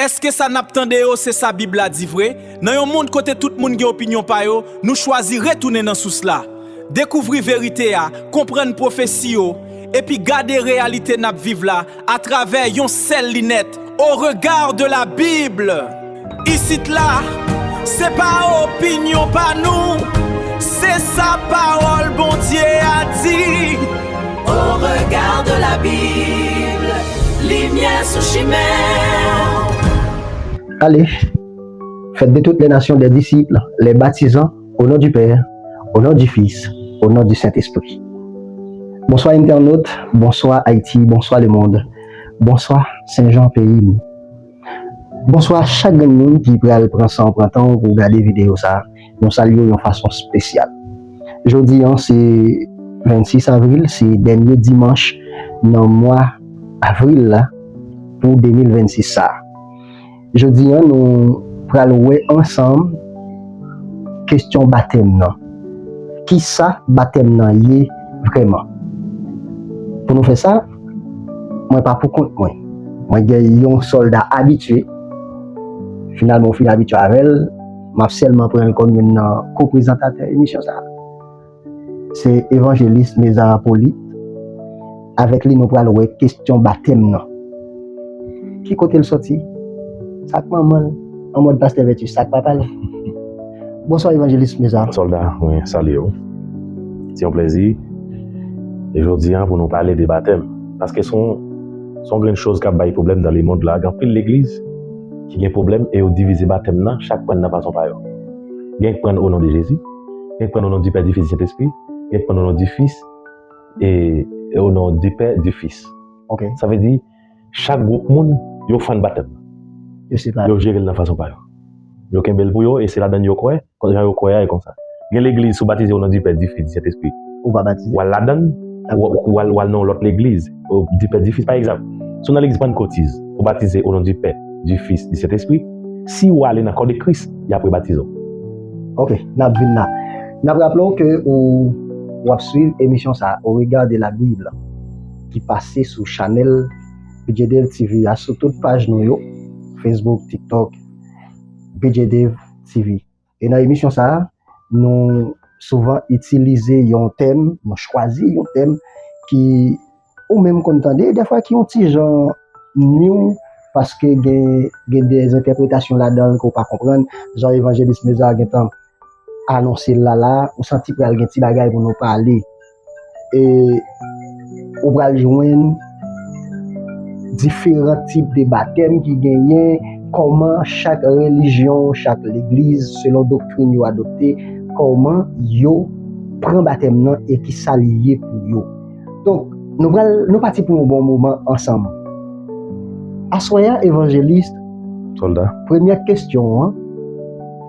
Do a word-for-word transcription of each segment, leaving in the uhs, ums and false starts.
Èske sa n ap tande yo se sa Bib la di vre? Nan yon mond kote tout moun gen opinyon pa yo, nou chwazi retounen nan sous la, dekouvri verite a, konprann pwofesi yo, epi gade reyalite n ap viv la atravè yon sèl linèt, au regard de la Bible. Isit la, se pa opinyon pa nou, se sa pawòl Bondye a di. Au regard de la Bible, limyè sou chimen. Allez, faites de toutes les nations des disciples, les baptisant au nom du Père, au nom du Fils, au nom du Saint-Esprit. Bonsoir internautes, bonsoir Haïti, bonsoir le monde, bonsoir Saint-Jean pays. Bonswa chak grenn moun ki pral pran san w, pran tan w pou w gade videyo sa a. Nou salye w yon fason espesyal. Jodi an se vennsis avril, se dènye dimanch nan mwa avril la pou de mil vennsis sa a. Jodi an nou pral wè ansanm kesyon batèm nan. Kisa batèm nan ye vrèman? Pou nou fè sa, mwen pa pou kont mwen. Mwen gen yon sòlda abitye. Finalman, ou fin abitye avè l. M ap sèlman pran l kòm youn nan ko-prezantatè emisyon sa a. Se evanjelis Mézard Poly. Avèk li, nou pral wè kesyon batèm nan. Ki kote l sòti? Sa k manman l? An mòd pastè Vèti, sa k papa l? Bonswa, evanjelis Mézard. Sòlda, mwen salye w. Se yon plèzi. E jodi an, pou nou pale de batèm. Paske se yon, se yon grenn choz k ap bay pwoblèm nan lemonn la. Gen anpil legliz ki gen pwoblèm e yo divize batèm nan, chak pran nan fason pa yo. Gen k pran o non de Jezi, gen k pran o non di Pè, di Fis, di Sentespri, gen k pran o non di Fis, e, e o non di Pè, di Fis. Ok. Sa vle di, chak gwoup moun, yo fann batèm nan. Yo separe. Yo jere l nan fason pa yo. Yo kenbe l pou yo, e se ladan l yo kwè, jan yo kwè a, e konsa. Gen legliz, si w batize o non di Pè, di Fis, di Sentespri, ou pa batize. W al ladan l, w al, w al nan yon lòt legliz, o di Pè, di Fis, pa egzanp. Si w nan legliz Pannkotis, ou batize o non di Pè, di Fis, di Sentespri, si w ale nan kò de Kris, y ap rebatize w. Ok, n ap vin la. N ap raple w ke ou, w ap swiv emisyon sa a, Au regard de la Bible, ki pase sou chanèl B J D F T V a sou tout paj nou yo, Facebook, TikTok, B J D F T V. E nan emisyon sa a, nou souvan itilize yon tèm, nou chwazi yon tèm ki ou menm konn tande, dèfwa ki yon ti jan nwi w, paske gen, gen de entèpretasyon ladan l ke w pa konprann, jan evanjelis Mézard gentan anonse l la la, ou santi pral gen ti bagay pou nou pale. E ou pral jwenn diferan tip de batèm ki genyen, kòman chak relijyon, chak legliz, selon doktrin yo adopte, kòman yo pran batèm nan e kisa li ye pou yo. Donk, nou pral, nou pati pou yon bon moman ansanm. Aswè a, evanjelis, Sòlda, premyè kesyon an,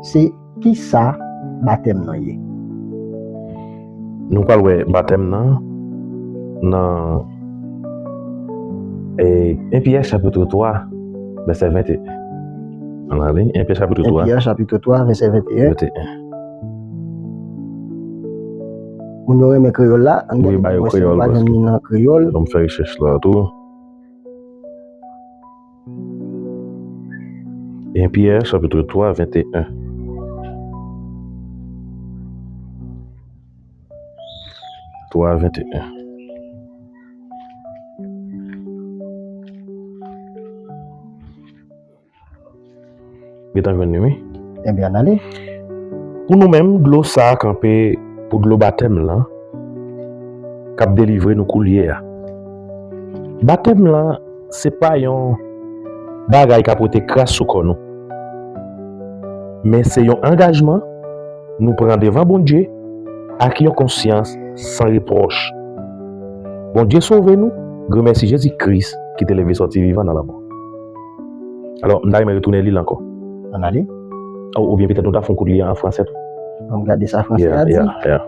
se kisa batèm nan ye? Nou pral wè batèm nan nan e, en Pyè chapit twa, vèsè venteyen. Ann ale, en Pyè chapit twa. En Pyè chapit twa, vèsè venteyen. Venteyen. Moun yo renmen kreyòl la, ann gade mwen si nou pa jwenn li nan kreyòl. Ban m fè rechèch la tou. En Pyè chapit twa, venteyen. Twa, venteyen. Gentan jwenn li, wi. Ebyen, ann ale. Pou nou menm, dlo sa a kanpe pou dlo batèm lan k ap delivre nou koulye a. Batèm lan se pa yon bagay k ap pote kras sou kò nou, men se yon angajman nou pran devan Bondye ak yon konsyans san repwòch. Bondye sove nou gremèsi Jezi Kris ki te leve sòti vivan nan lanmò. Alò, m ta renmen retounen li l ankò. Ann ale. Ou, oubyen petèt nou ta fè yon kout li an fransè tou. Ann gade sa fransè a di. Yeah, yeah.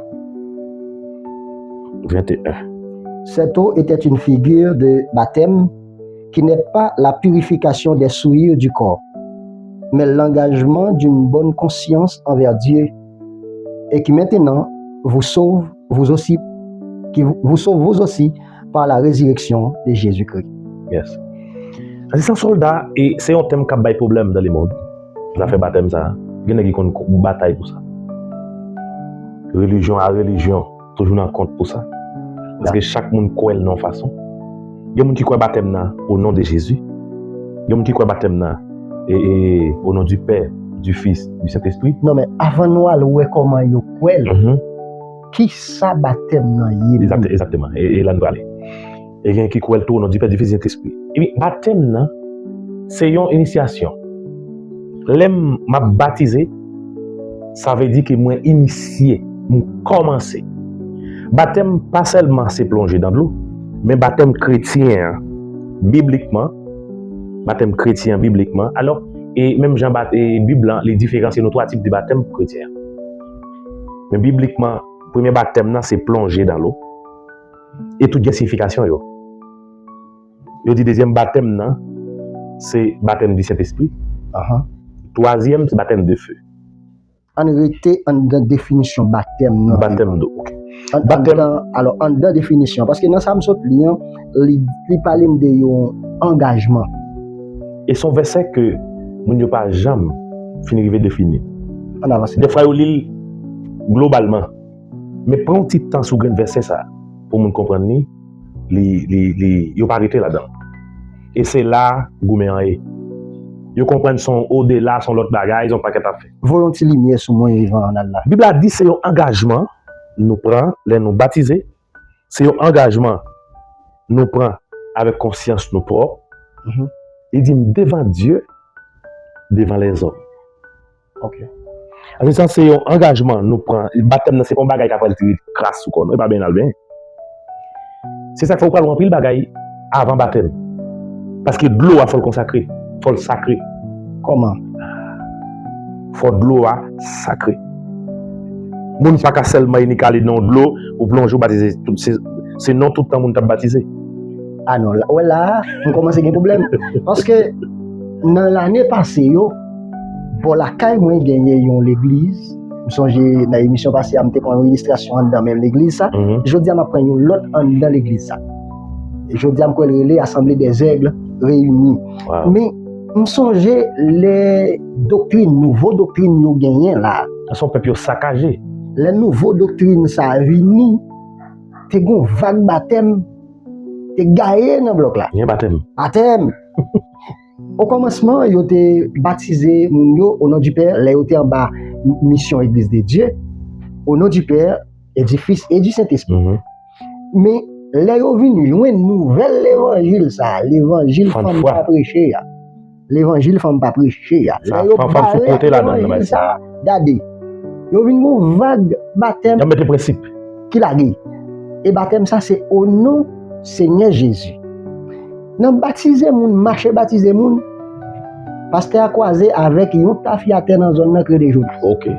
Venteyen. Cette eau était une figure de baptême qui n'est pas la purification des souillures du corps, mais l'engagement d'une bonne conscience envers Dieu, et qui maintenant vous sauve, vous aussi, qui vous sauve vous aussi par la résurrection de Jésus-Christ. Yes. Asistans sòlda, e se yon tèm k ap bay pwoblèm nan lemonn. Zafè batèm sa, gen nèg ki konn batay pou sa. Relijyon a relijyon, toujou nan kont pou sa. Paske chak moun kwè l nan yon fason. Gen moun ki kwè batèm nan o non de Jezi. Gen moun ki kwè batèm nan e, e, o non du Père, du Fils, du Saint-Esprit. Non, men avan nou al wè kòman yo kwè l, Mhm. ki sa batèm nan ye menm? Egzakte-, egzakteman. E, e la n prale. E gen ki kwè l tou o non du Père, du Fils, du Saint-Esprit. Epi batèm nan, se yon inisyasyon. Lè m, m ap batize, sa vle di ke mwen inisye, m kòmanse. Batèm pa sèlman se plonje nan dlo, men batèm kretyen an, biblikman, batèm kretyen an biblikman, alò, e menm jan bat-, e Bib lan, li diferansye nou twa tip de batèm pou kretyen an. Men biblikman, premye batèm nan se plonje nan dlo. E tout gen siyifikasyon yo. Yo di dezyèm batèm nan, se batèm di Sentespri. Ahan. Twazyèm, se batèm de fe. Ann rete anndan definisyon batèm nan. Batèm dlo, ok. An-, Batèm. Anndan, alò, anndan definisyon, paske nan sa m sot li an, li, li pale m de yon angajman. E se yon vèsè ke moun yo pa janm fin rive defini. Ann avanse. Dèfwa yo li l globalman. Men pran yon ti tan sou grenn vèsè sa a pou moun konprann li, li, li, li, yo pa rete ladan l. E se la goumen an ye. Yo konprann se yon odela, se yon lòt bagay, se yon pakèt afè. Voye yon ti limyè sou mwen evan n al la. Bib la di se yon angajman nou pran lè nou batize, se yon angajman nou pran avèk konsyans nou pwòp. Mhm. Li di m devan Dye, devan lèzòm. Ok. Ase sa se yon angajman nou pran. Batèm nan se pa yon bagay k ap al tire kras sou kò nou. E pa benyen n al benyen. Se sa k fè ou pral wè anpil bagay avan batèm. Paske dlo a fò l konsakre. Fò l sakre. Kòman? Fò dlo a sakre. Moun pa ka sèlman inik ale nan dlo, ou plonje, ou batize. Tout se, se non tout tan moun t ap batize. A non, la, wè la, m kòmanse gen pwoblèm. Paske nan lane pase yo, bò lakay mwen genyen yon legliz. M sonje nan emisyon pase a, m te pran yon ilistrasyon anndan menm legliz sa. Mhm. Jodi a, m ap pran yon lòt anndan legliz sa. Jodi a, m kwè l rele Assemblée des Aigles Réunis. Wow. Men, m sonje lè doktrin, nouvo doktrin yo genyen la. Se yon pèp yo sakaje. Lè nouvo doktrin sa vini, te gon vag batèm, te gaye nan blòk la. Gen batèm. Batèm. O kòmansman, yo te batize moun yo o non di Pè, lè yo te anba misyon Egliz de Dye, o non di Pè, e di Fis e di Sentespri. Mhm. Men, lè yo vin jwenn nouvèl levanjil sa a, levanjil fanm pa preche a, levanjil fanm pa preche a, lè yo bare ak levanjil sa a, gade, yo vin gon vag batèm. Y ap mete prensip. Ki lage. E batèm sa se o non Senyè Jezi. Nan batize moun, mache batize moun, pastè a kwaze avèk yon tafyatè nan zòn nan k rele Jona. Ok.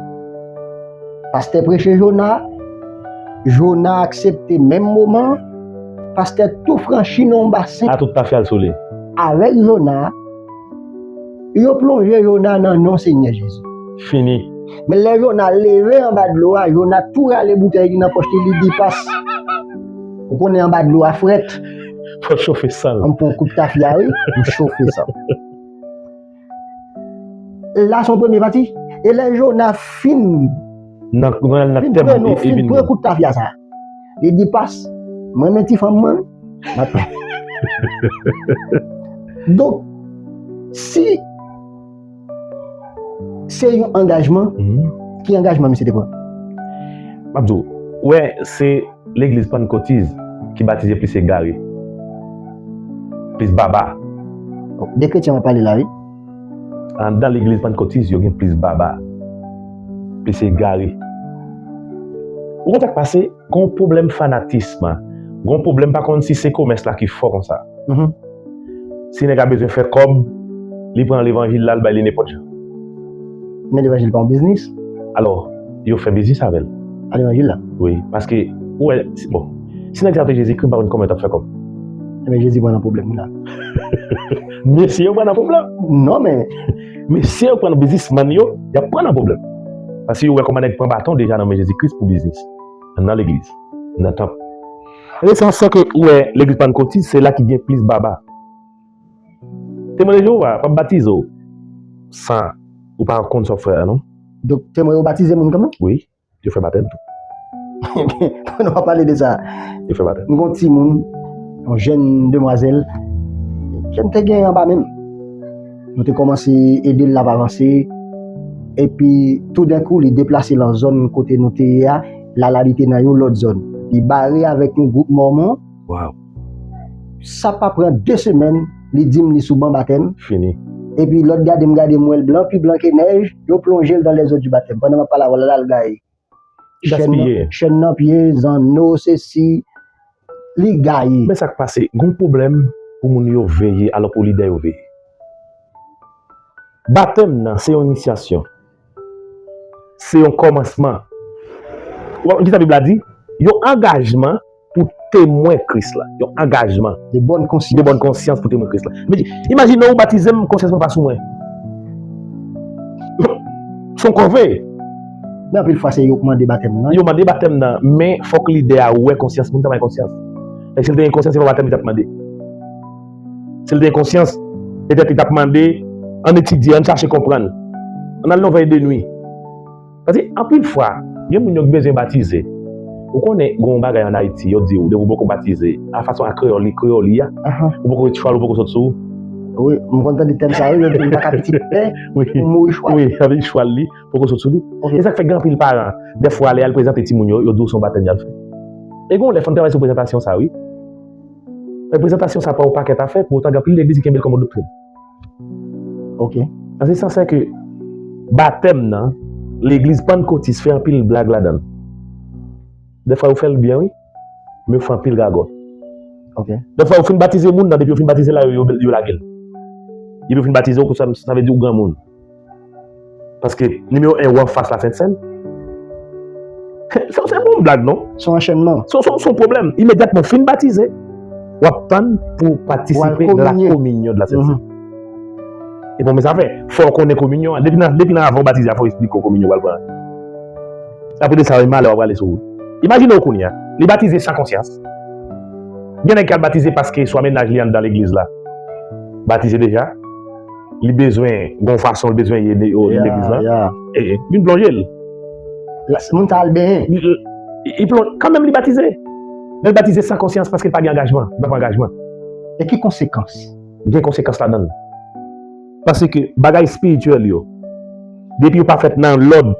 Pastè preche Jona, Jona aksepte menm moman, pastè tou franchi nan yon basen. A tout tafya l sou li. Avèk Jona, yo plonje Jona nan non Senyè Jezi. Fini. Men lè Jona leve anba dlo a, Jona tou rale boutèy li nan pòch li, li di, "Pas, ou konnen anba dlo a frèt." Fò chofe san l. An m pran kout tafya, wi, m chofe san l. La se yon premye pati. E lè Jona fin, nan, nan, nan fin tèm, pran, non, e, e fin vin pran kout tafya sa, li di, "Pas, mwen renmen ti fanm mwen." Donk, si se yon angajman, mhm, ki angajman misye te pran? M ap di w, ou wè, se legliz pannkotis ki batize plis egare, plis baba. De kretyen w ap pale la, wi. Anndan legliz pannkotis, yo gen plis baba, plis egare. Ou konn sa k pase? Gon pwoblèm fanatism. Gon pwoblèm, pa konn si se komès la ki fò konsa. Mhm. Si nèg la bezwen fè kòb, li pran levanjil la, l bay li nenpòt jan. Men levanjil pa yon biznis. Alò, yo fè biznis avè l. A levanjil la? Wi, paske, ou wè, si, bon, si nèg sa te Jezikri, m pa konn kòman yo t ap fè kòb. Ebyen, Jezi pran nan pwoblèm la. Mesye yo pran nan pwoblèm. Non, men. Mesye yo pran nan biznismann yo, y ap pran nan pwoblèm. Paske yo wè kòman nèg pran baton deja nan men Jezikri pou biznis. Nan legliz, nan tanp. E se ansanm ke ou wè legliz pannkotis, se la ki gen plis baba. Temwen de Jewova p ap batize w san ou pa konn sa w ap fè a, non. Donk, Temwen yo batize moun kanmenm? Wi, yo fè batèm tou. Pandan w ap pale de sa, yo fè batèm. M gon timoun, yon jèn demwazèl, ke m te gen anba men m. Nou te kòmanse ede l, l ap avanse. Epi, toudenkou, li deplase nan zòn kote nou te ye a. L al abite nan yon lòt zòn. Li bare avèk yon gwoup mòmon. Waw. Sa pa pran de semèn, li di m li sou ban batèm. Fini. Epi lòt gade m gade m wè l blan, pi blan ke nèj, yo plonje l dans les eaux du baptême. Pandan m ap pale avè w la, l al gaye. Chèn nan, gaspiye. Chèn nan pye, zanno, sesi, li gaye. Men sa k pase, gon pwoblèm pou moun yo veye, alò pou lidè yo veye. Batèm nan, se yon inisyasyon. Se yon kòmansman. Ou konn kisa Bib la di? Yon angajman pou temwen Kris la. Yon angajman. De bòn konsyans. De bòn konsyans pou temwen Kris la. Men, imajine ou batize m, konsyans mwen pa sou mwen. Se yon kòve. Men anpil fwa, se yo k mande batèm nan. Yo mande batèm nan, men fòk lidè a wè konsyans moun, sa pa gen konsyans. Paske si l te gen konsyans, se pa batèm li t ap mande. Si l te gen konsyans, petèt li t ap mande, ann etidye, ann chache konprann. Ann al nan vèy de nwi. Paske anpil fwa, gen moun yo ki bezwen batize. Ou konnen, gen yon bagay ann Ayiti, yo di w, depi w poko batize, a fason a kreyòl li, kreyòl li a, ou poko ret chwal, ou poko sot sou. Wi, m konn tande tèm sa yo, yo di m pa ka pitit pè, wi, pou mouri chwal. Wi, anpil chwal li, poko sot sou li. Ok. E sa k fè gen anpil paran, dèfwa, lè y al prezante timoun yo, yo di w se yon batèm y al fè. E gen yon lè, fò n travay sou prezantasyon sa, wi. Men prezantasyon sa pa yon pakèt afè, pou otan gen anpil legliz ki kenbe l kòm yon doktrin. Ok. Nan se sans ke batèm nan, legliz pannkotis fè anpil blag ladan l. Dèfwa yo fè l byen, wi, men yo fè anpil gagòt. Ok. Dèfwa yo fin batize moun nan, depi yo fin batize la, yo, yo, yo lage l. Depi yo fin batize w, sa, sa vle di ou granmoun. Paske nimewo en, ou anfas Lasent Sèn. Se, se pa yon blag, non. Se yon anchènman. Se, se, se yon pwoblèm. Imedyatman w fin batize, w ap tann pou w patisipe nan la communion de la Sainte Seine. E bon, men sa fè, fò w konnen kominyon an. Depi nan, depi nan avan w batize a, fò w eksplike w kominyon w pral pran. Apre de sa, yon malè w ap rale sou ou. Imajine w kounye a, li batize san konsyans. Gen nèg k al batize paske swa mennaj li anndan legliz la batize deja, li bezwen, gon fason li bezwen ye legliz la. E, e, vin plonje l. Moun sa al benyen. Li, li, li plon-, kanmenm li batize. Men l batize san konsyans paske l pa gen angajman. Li pa pran angajman. E ki konsekans? Gen konsekans ladan l. Paske bagay espirityèl yo, depi yo pa fèt nan lòd,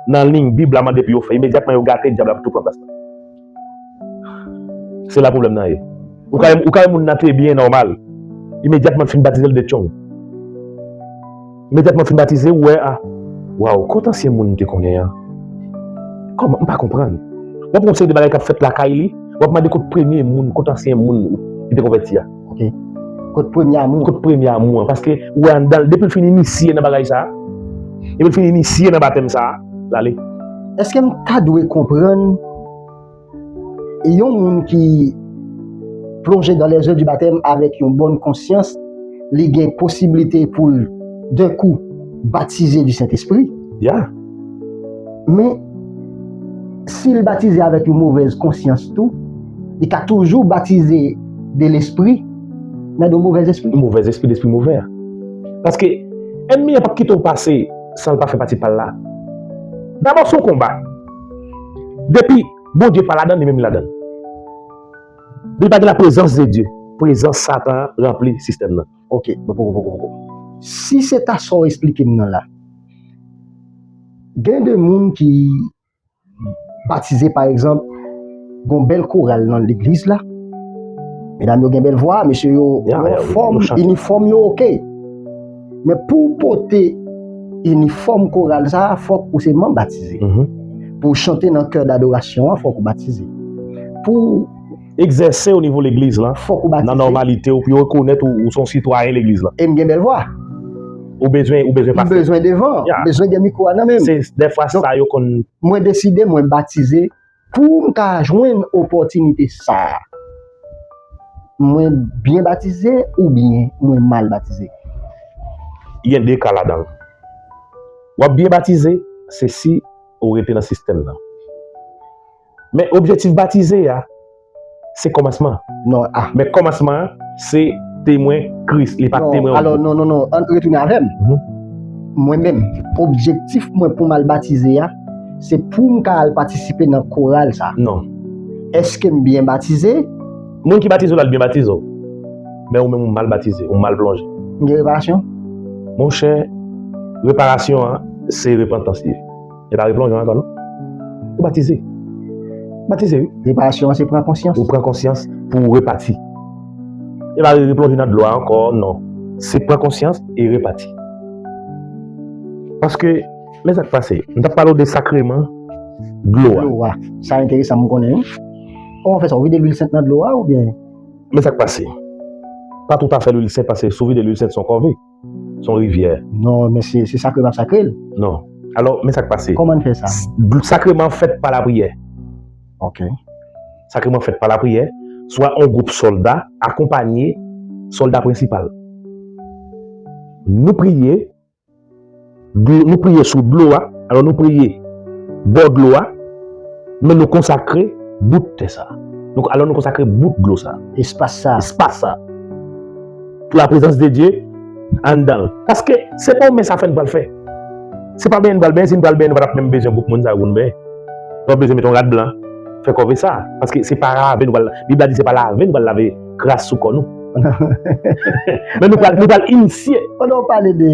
nan liy Bib la mande pou yo fè, imedyatman yo gate, dyab la tou pran plas la. Se la pwoblèm nan ye. Ou ka, ou ka wè moun nan te byen nòmal. Imedyatman l fin batize l detchong. Imedyatman l fin batize, ou wè, a, waw, kot ansyen moun m te konnen an? Kòman? M pa konprann. W ap wè yon seri de bagay k ap fèt lakay li, w ap mande kot premye moun, kot ansyen moun ki te konvèti a. Ok. Kot premye amou? Kot premye amou an? Paske ou wè anndan l, depi l fin inisye nan bagay sa, depi l fin inisye nan batèm sa, l ale. Èske m ta dwe konprann yon moun ki plonje dans les eaux du baptême avèk yon bòn konsyans, li gen posiblite pou l, d'un coup, batize du Saint-Esprit. Ya. Men, si l batize avèk yon movèz konsyans tou, li ka toujou batize de lespri, men de movèz espri. Movèz espri, lespri movè a. Paske ènmi an p ap kite w pase san l pa fè pati pa l la. Dabò, se yon konba. Depi Bondye pa ladan l, li menm li ladan l. Depi pa gen la prezans de Dye, prezans Satan an ranpli sistèm nan. Ok, bon, poko, poko, poko. Si se ta sa w eksplike m nan la, gen de moun ki batize, pa egzanp, gon bèl koral nan legliz la. Medam yo gen bèl vwa, mesye yo, yo anfòm, inifòm yo oke. Men pou w pote inifòm koral sa a, fòk ou se manm batize. Pou w chante nan kè dadorasyon an, fòk ou batize. Pou w egzèse o nivo legliz lan, fòk ou batize. Nan nòmalite w, pou yo rekonèt ou, ou se yon sitwayen legliz lan. E m gen bèl vwa. Ou bezwen, ou bezwen pase. M bezwen devan, m bezwen gen mikwo a nan men m. Se dèfwa sa yo konn. Mwen deside, mwen batize pou m ka jwenn opòtinite sa a. Mwen byen batize oubyen mwen mal batize? Gen de ka ladan l. W ap byen batize, se si ou rete nan sistèm nan. Men objektif batize a, se kòmansman. Non, a. Men kòmansman an, se te mwen Kris, li pa te mwen yon gwoup. Non, alò, non, non, non, ann retounen avè m. Mwen menm, objektif mwen pou m al batize a, se pou m ka al patisipe nan koral sa. Non. Èske m byen batize? Moun ki batize w la, l byen batize w. Men ou menm, ou mal batize, ou mal plonje. M gen reparasyon? Monchè, reparasyon an, se repantans li ye. E pa replonje ankò, non. Ou batize. Batize, wi. Reparasyon an, se pran konsyans. Ou pran konsyans pou ou repati. E pa replonje nan dlo a ankò, non. Se pran konsyans e repati. Paske, men sa k pase. M t ap pale w de sakreman dlo a. Dlo a. Sa enteresan, m konnen, wi. Kòman w fè sa? Ou vide lwil sent nan dlo a, oubyen? Men sa k pase. Pa toutafè lwil sent, paske si w vide lwil sent, se yon kòve. Se yon rivyè. Non, men se, se sakre m ap sakre l. Non. Alò, men sa k pase. Kòman n fè sa? S-, sakreman an fèt pa lapriyè. Ok. Sakreman an fèt pa lapriyè, swa yon gwoup sòlda akonpanye sòlda prensipal. Nou priye, dlo, nou priye sou dlo a, alò nou priye bò dlo a, men nou konsakre bout tè sa. Nou, alò nou konsakre bout dlo sa. Espas sa. Espas sa. Pou la prezans de Dye anndan l. Paske se pa yon mès a fè n pral fè. Se pa benyen n pral benyen, si n pral benyen, nou pa t ap menm bezwen gwoup moun sa yo pou n benyen. Nou pa bezwen mete yon rad blan, fè kòve sa. Paske se pa lave nou pral, Bib la di se pa lave nou pral lave kras sou kò nou. Men nou pral, nou pral inisye. Pandan w pale de,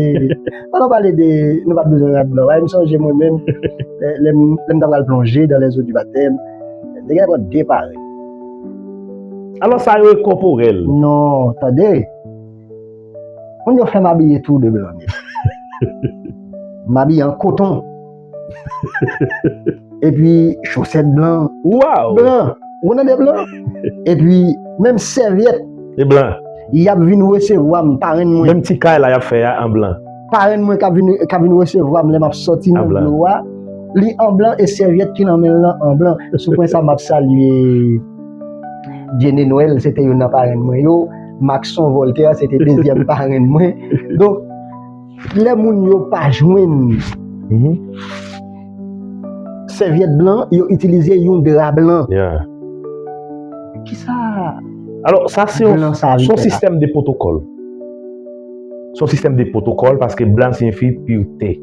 pandan w pale de, nou pa t bezwen rad blan. Ay, m sonje mwen menm, lè, lè m, lè m ta pral plonje dans les eaux du baptême, te gen de pare. Alò sa yo e kòporèl. Non, tande. Moun yo fè m abiye tou de blan nèt. M abiye an koton. Epi chosèt blan. Waw! Blan. Ou konn de blan? Epi menm sèvyèt. E blan. Y ap vin resevwa m, parenn mwen. Menm ti kay la y ap fè a an blan. Parenn mwen k ap vin, k ap vin resevwa m lè m ap sòti nan dlo a. Li an blan e sèvyèt ki nan men l lan an blan. Sou pwen sa m ap salye Djene Nwèl, se te youn nan parenn mwen yo. Maxon Voltaire, se te dezyèm parenn mwen. Donk, lè moun yo pa jwenn sèvyèt blan, yo itilize yon dra blan. Yeah. Kisa? Alò, sa se yon, blan sa se yon vin fè la? Sistèm de pwotokòl. Se yon sistèm de pwotokòl paske blan siyifi pirte.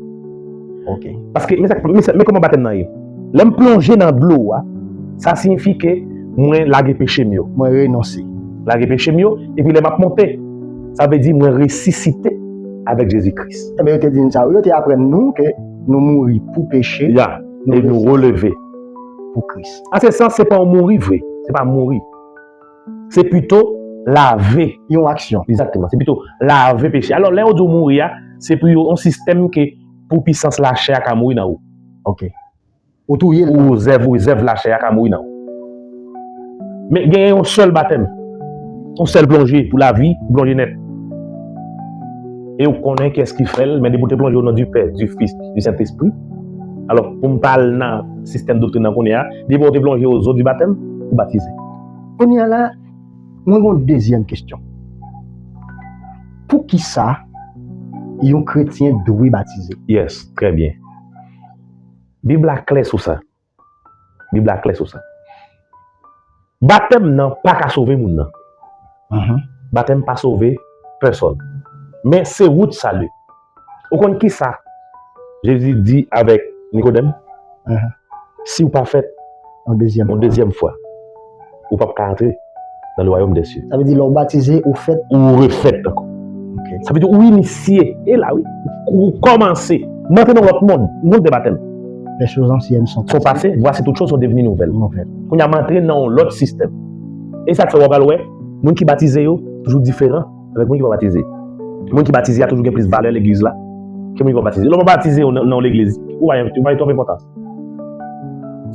Ok. Paske, men sa, men sa, men kòman batèm nan ye. Lè m plonje nan dlo a, sa siyifi ke mwen lage peche m yo. Mwen renonse. Lage peche m yo, epi lè m ap monte, sa vle di mwen resisite avèk Jezi Kris. Ebyen, yo te di n sa, wi, yo te aprann nou ke nou mouri pou peche, ya, nou e nou resisite releve pou Kris. An se sans, se pa yon mouri vre, se pa mouri. Se pito lave. Yon aksyon. Egzakteman. Se pito lave peche. Alò, lè yo di w mouri a, se pou yon sistèm ke pou pisans lachè a ka mouri nan ou. Ok. Ou touye l. Ou zèv, ou zèv lachè a ka mouri nan ou. Men gen yon sèl batèm. Yon sèl plonje pou lavi, ou plonje nèt. E ou konnen kiyès ki fè l, men depi w te plonje o non du Pè, du Fis, du Sentespri. Alò, pou m pa al nan sistèm doktrin nan kounye a, depi w te plonje aux eaux du baptême, ou batize. Kounye a la, mwen gen yon dezyèm kesyon. Poukisa yon kretyen dwe batize? Yes, trè byen. Bib la klè sou sa. Bib la klè sou sa. Batèm nan pa ka sove moun nan. Mhm. Batèm pa sove pèsòn. Men se wout sali. Ou konn kisa Jezi di avèk Nikodèm? Mhm. Si w pa fèt yon dezyèm fwa, ou p ap ka antre nan le wayòm dè sye. Sa vle di lè w batize, ou fèt. Ou refèt ankò. Ok. Sa vle di ou inisye. E la, wi. Ou kòmanse. M antre nan lòt mond. Mond de batèm. Les choses anciennes sont passées. Voici toutes choses sont devenues nouvelles. Nouvelles. Kounye a, m antre nan yon lòt sistèm. E sa k fè w pral wè, moun ki batize yo toujou diferan avèk moun ki pa batize. Moun ki batize a toujou gen plis valè legliz la ke moun ki pa batize. Lè w pa batize yo nan, nan yon legliz, ou pa gen, ou pa gen twòp enpòtans.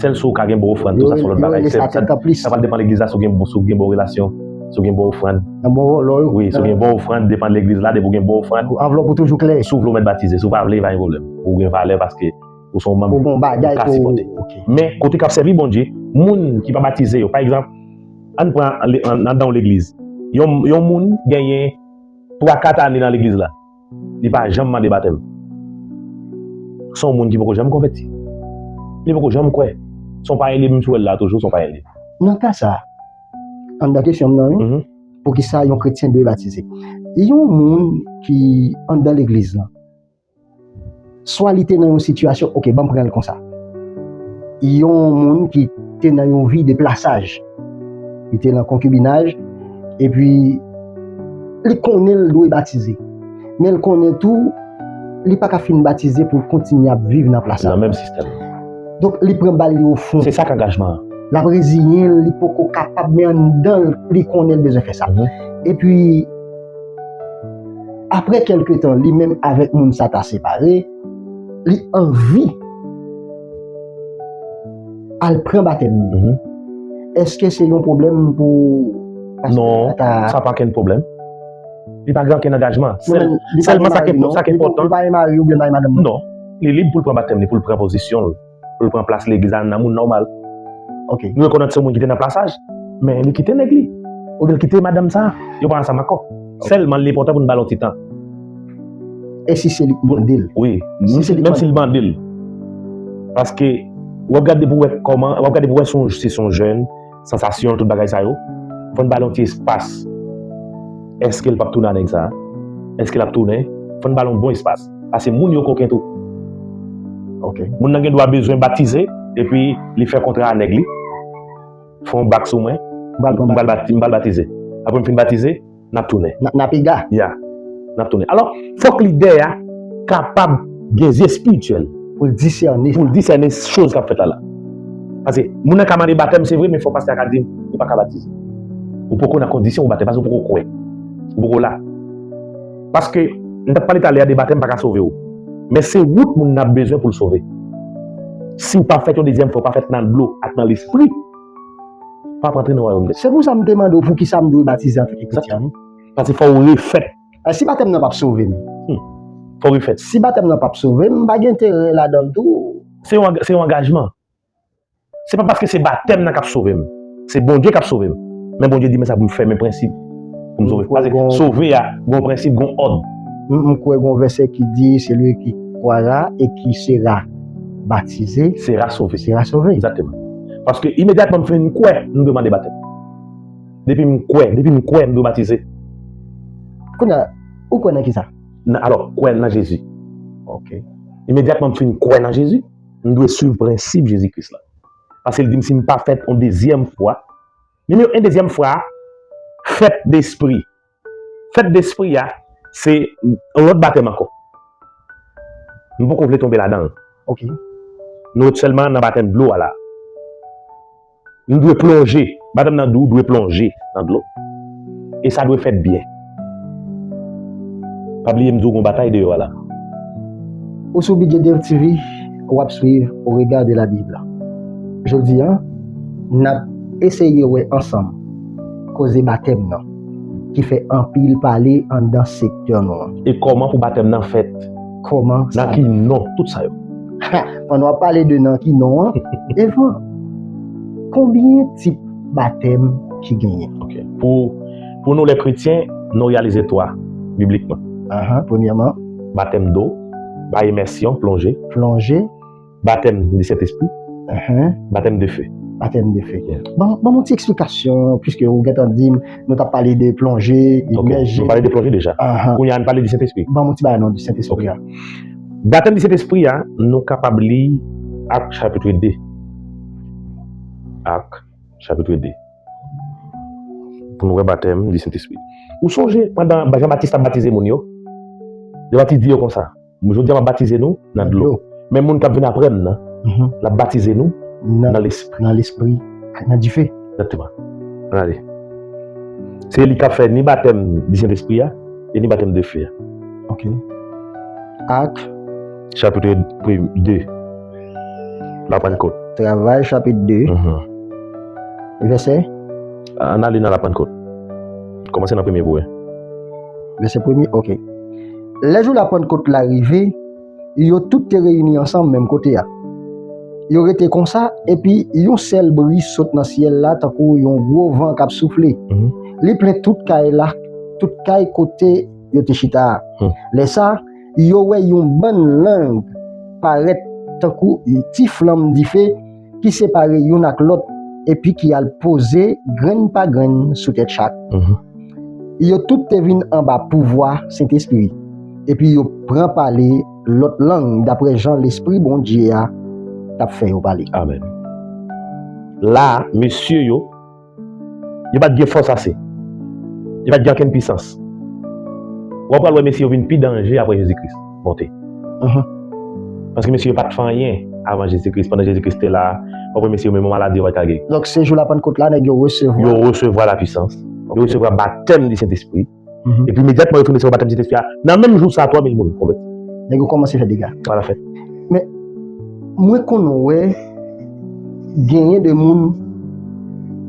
Sèl si w ka gen bon ofrann, tou sa se yon lòt bagay. Sa pral depann legliz la, si w gen bon, si w gen bon relasyon, si w gen bon ofrann. Nan bon vòlò yo. Wi, si w gen bon ofrann, depann legliz la, depi w gen bon ofrann. Anvlòp ou toujou klè. Si w vle w mèt batize, si w pa vle, pa gen pwoblèm. Ou gen valè paske ou se yon manm ou ka sipòte. Ou bon bagay pou ou. Ok. Men, kote k ap sèvi Bondye, moun ki pa batize yo, pa egzanp, ann pran le-, an-, anndan yon legliz. Yon, yon moun genyen twa, kat ane nan legliz la. Li pa janm mande batèm. Se yon moun ki poko janm konvèti. Li poko janm kwè. Se yon payen li, menm si w wè l la toujou, se yon payen li. Nan ka sa, anndan kesyon m nan, wi. Mhm. Poukisa yon kretyen dwe batize? Yon moun ki anndan legliz lan, swa li te nan yon sitiyasyon, ok, ban m pran l konsa. Yon moun ki te nan yon vi de plasaj, li te nan konkibinaj, epi li konnen l dwe batize, men l konnen tou li pa ka fin batize pou l kontinye ap viv nan plas sa. Nan menm sistèm. Donk, li pran bal li o fon. Se sa k angajman an. L ap reziyen l, li poko kapab, men anndan l, li konnen l bezwen fè sa. Mhm. Epi, apre kèlke tan, li menm avèk moun sa ta separe, li anvi al pran batèm li. Mhm. Èske se yon pwoblèm pou pastè Non, a ta sa pa kenn pwoblèm. Li pa gen okenn angajman. Non, Sèl, men li pa sèlman gen sa ki mari, non. Sa ki Li pa, enpòtan. Li pa gen mari oubyen li pa gen madanm, non? Non. Li lib pou l pran batèm li, pou l pran pozisyon l, pou l pran plas legliz la nan moun nòmal. Ok. Nou rekonèt se yon moun ki te nan plasaj, men li kite nèg li. Oubyen li kite madanm sa, yo pa ansanm ankò. Ok. Sèlman, li enpòtan pou n ba l yon ti tan. E si se li k mande l? Wi. Si se li k Menm mande si l mande l. Paske, w ap gade pou wè kòman, w ap gade pou wè si se yon jèn, sansasyon, tout bagay sa yo. Fò n ba l yon ti espas. Èske l p ap tounen a nèg sa a? Èske l ap tounen? Fò n ba l yon bon espas. Paske moun yo koken tou. Ok. Moun nan gen dwa bezwen batize, epi li fè kontra a nèg li. Fè yon bak sou mwen. M pral pran M pral bati- m pral batize. Apre m fin batize, n ap tounen. N ap, n ap piga. Ya. N ap tounen. Alò, fòk lidè a kapab gen zye espirityèl Pou l disène. Pou l disène choz k ap fèt la la. Paske moun nan ka mande batèm, se vre, men fò pastè a ka di, "Ou pa ka batize. Ou poko nan kondisyon pou batèm, paske ou poko kwè. Ou poko la." Paske, m t ap pale talè a de batèm pa ka sove w. Men se wout moun nan ap bezwen pou l sove. Si w pa fèt yon dezyèm fwa, w pa fèt nan dlo ak nan lespri, w p ap rantre nan wayòm Dye. Se pou sa m te mande w poukisa m dwe batize antanke kretyen, wi. Paske fò w refèt. Eh, si batèm nan p ap sove m. Hmm. Fò w refèt. Si batèm nan p ap sove m, m pa gen enterè ladan l tou. Se yon, se yon angajman. Se pa paske se batèm nan k ap sove m. Se Bondye k ap sove m. Men Bondye di, "Men sa pou m fè, men prensip pou m sove." Paske sove a, gon prensip, gon òd. M, m kwè gon vèsè ki di, "Celui qui croira et qui sera baptisé sera sauvé." Sera sauvé. Egzakteman. Paske imedyatman m fin kwè, m dwe mande batèm. Depi m kwè, depi m kwè, m dwe batize. Kounye a, ou kwè nan ki sa? Nan, alò, kwè nan Jezi. Ok. Imedyatman m fin kwè nan Jezi, m dwe swiv prensip Jezi Kris la. Paske l di m si m pa fèt yon dezyèm fwa, nimewo en, dezyèm fwa a, fèt de espri. Fèt de espri a, se yon lòt batèm ankò. M poko vle tonbe ladan l. Ok. Nou ret sèlman nan batèm dlo a la. Nou dwe plonje. Batèm nan dou, dwe plonje nan dlo. E sa dwe fèt byen. Pa bliye m di w gon batay deyò a la. Ou sou Bidye Dev T V, w ap swiv Au regard de la Bible. Jodi a, n ap eseye wè ansanm koze batèm nan, ki fè anpil pale anndan sektè nou an. E kòman pou batèm nan fèt? Kòman sa? Nan ki non, tout sa yo. Ha, pandan w ap pale de nan ki non an, Evan, konbyen tip batèm ki genyen? Ok. Pou, pou nou lè kretyen, nou reyalize twa, biblikman. Ahan, premyèman. Batèm do, bay imèsyon, plonje. Plonje. Batèm di Sentespri. Ahan. Batèm de fe. Batèm de fe. Yeah. Ban, ban m yon ti eksplikasyon, piske ou gentan di m, nou t ap pale de plonje, Ok, imèje. Nou pale de plonje deja. Ahan. Kounye a, n pale di Sentespri. Ban m yon ti bagay non di Sentespri a. Ok. Batèm di Sentespri a, nou kapab li Ak chapit de. Ak chapit de. Pou nou wè batèm di Sentespri. Ou sonje, pandan Jan Batis t ap batize moun yo, Jan Batis di yo konsa, "Jodi a, m ap batize nou nan dlo. Men moun k ap vin apre m nan, Mhm. l ap batize nou Nan, nan Lespri." Nan Lespri ak nan dife. Egzakteman. Ann ale. Se li k ap fè ni batèm di Sentespri a, e ni batèm de fe a. Ok. Ak? Chapit de. Lapannkot. Travay, chapit de. Mhm. Vèsè? Ann ale nan Lapannkot. Kòmanse nan premye pou wè. Vèsè premye, ok. Lè jou Lapannkot la rive, yo tout te reyini ansanm menm kote a. Yo rete konsa, epi yon sèl bri sot nan syèl la tankou yon gwo van k ap soufle. Mhm. Li plen tout kay la, tout kay kote yo te chita a. Hmm. Lè sa, yo wè yon bann lang parèt tankou ti flanm dife ki separe youn ak lòt, epi ki al poze grenn pa grenn sou tèt chak. Mhm. Yo tout te vin anba pouvwa Sentespri, epi yo pran pale lòt lang, dapre jan Lespri Bondye a t ap fè yo pale. Amèn. La a, mesye yo, yo pa t gen fòs ase. Yo pa t gen okenn pisans. W ap pral wè mesye yo vin pi danje apre Jezi Kris monte. Mhm. Paske mesye yo pa t fè anyen avan Jezi Kris. Pandan Jezi Kris te la, w ap wè mesye yo menm yon maladi yo pa t ka geri. Donk, se jou la Pannkot la, nèg yo resevwa. Yo resevwa la pisans. Yo resevwa batèm di Sentespri. Mhm. Epi imedyatman yo fin resevwa batèm Sentespri a, nan menm jou sa a, twa mil moun konvèti. Nèg yo kòmanse fè dega. Sa la fèt. Men, mwen konn wè genyen de moun,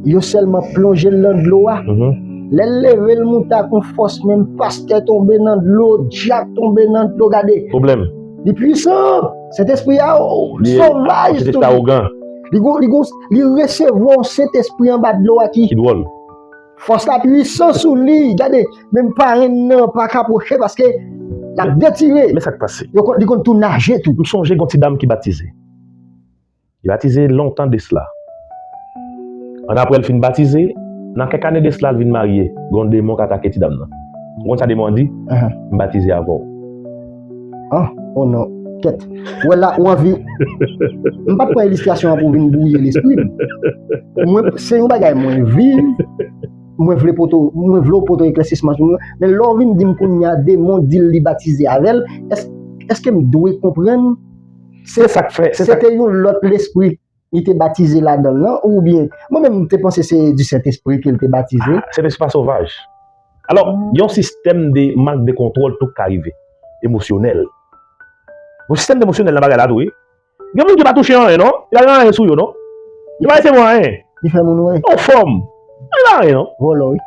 yo sèlman plonje l nan dlo a. Mhm. Lè l leve l monte ak yon fòs, menm pastè tonbe nan dlo, dyak tonbe nan dlo, gade. Pwoblèm. Li pwisan. Sentespri a, o, sovaj tou. Sentespri a ogan. Li gon, li gon, li resevwa yon Sentespri anba dlo a ki. Ki dwòl. Fòs la pwisan sou li. Gade, menm parenn nan pa ka pwoche paske l ap detire. Men sa k pase? Yo konn, li konn tou naje tou. M sonje gon ti dam ki batize. Li batize lontan de sla. Annapre l fin batize, nan kèk ane de sla, l vin marye. Gon demon k atake ti dam nan. Ou konn sa demon an di? Ahan. M batize avè w. Ah, oh non, kèt. Ou wè la, ou anvi. M pa t pran ilistrasyon an pou vin bwouye lespri m. Mwen, se yon bagay mwen viv, mwen vle pote, mwen vle w pote eklèsisman sou mwen. Men lè w vin di m kounye a, demon di l li batize avè l, èske, èske m dwe konprann? Se sa k fè, se sa. Se te yon lòt lespri li te batize ladan l lan, oubyen, mwen menm, m te panse se di Sentespri ke l te batize. Ah, Sentespri pa sovaj. Alò, yon sistèm de mank de kontwòl tou ka rive, emosyonèl. Yon sistèm emosyonèl nan bagay la tou, wi. Gen moun ki pa touche anyen, non. Li pa gen anyen sou yo, non. Li pa resevwa anyen. Li fè moun wè. Anfòm. Li pa anyen, non. Vòlò, wi.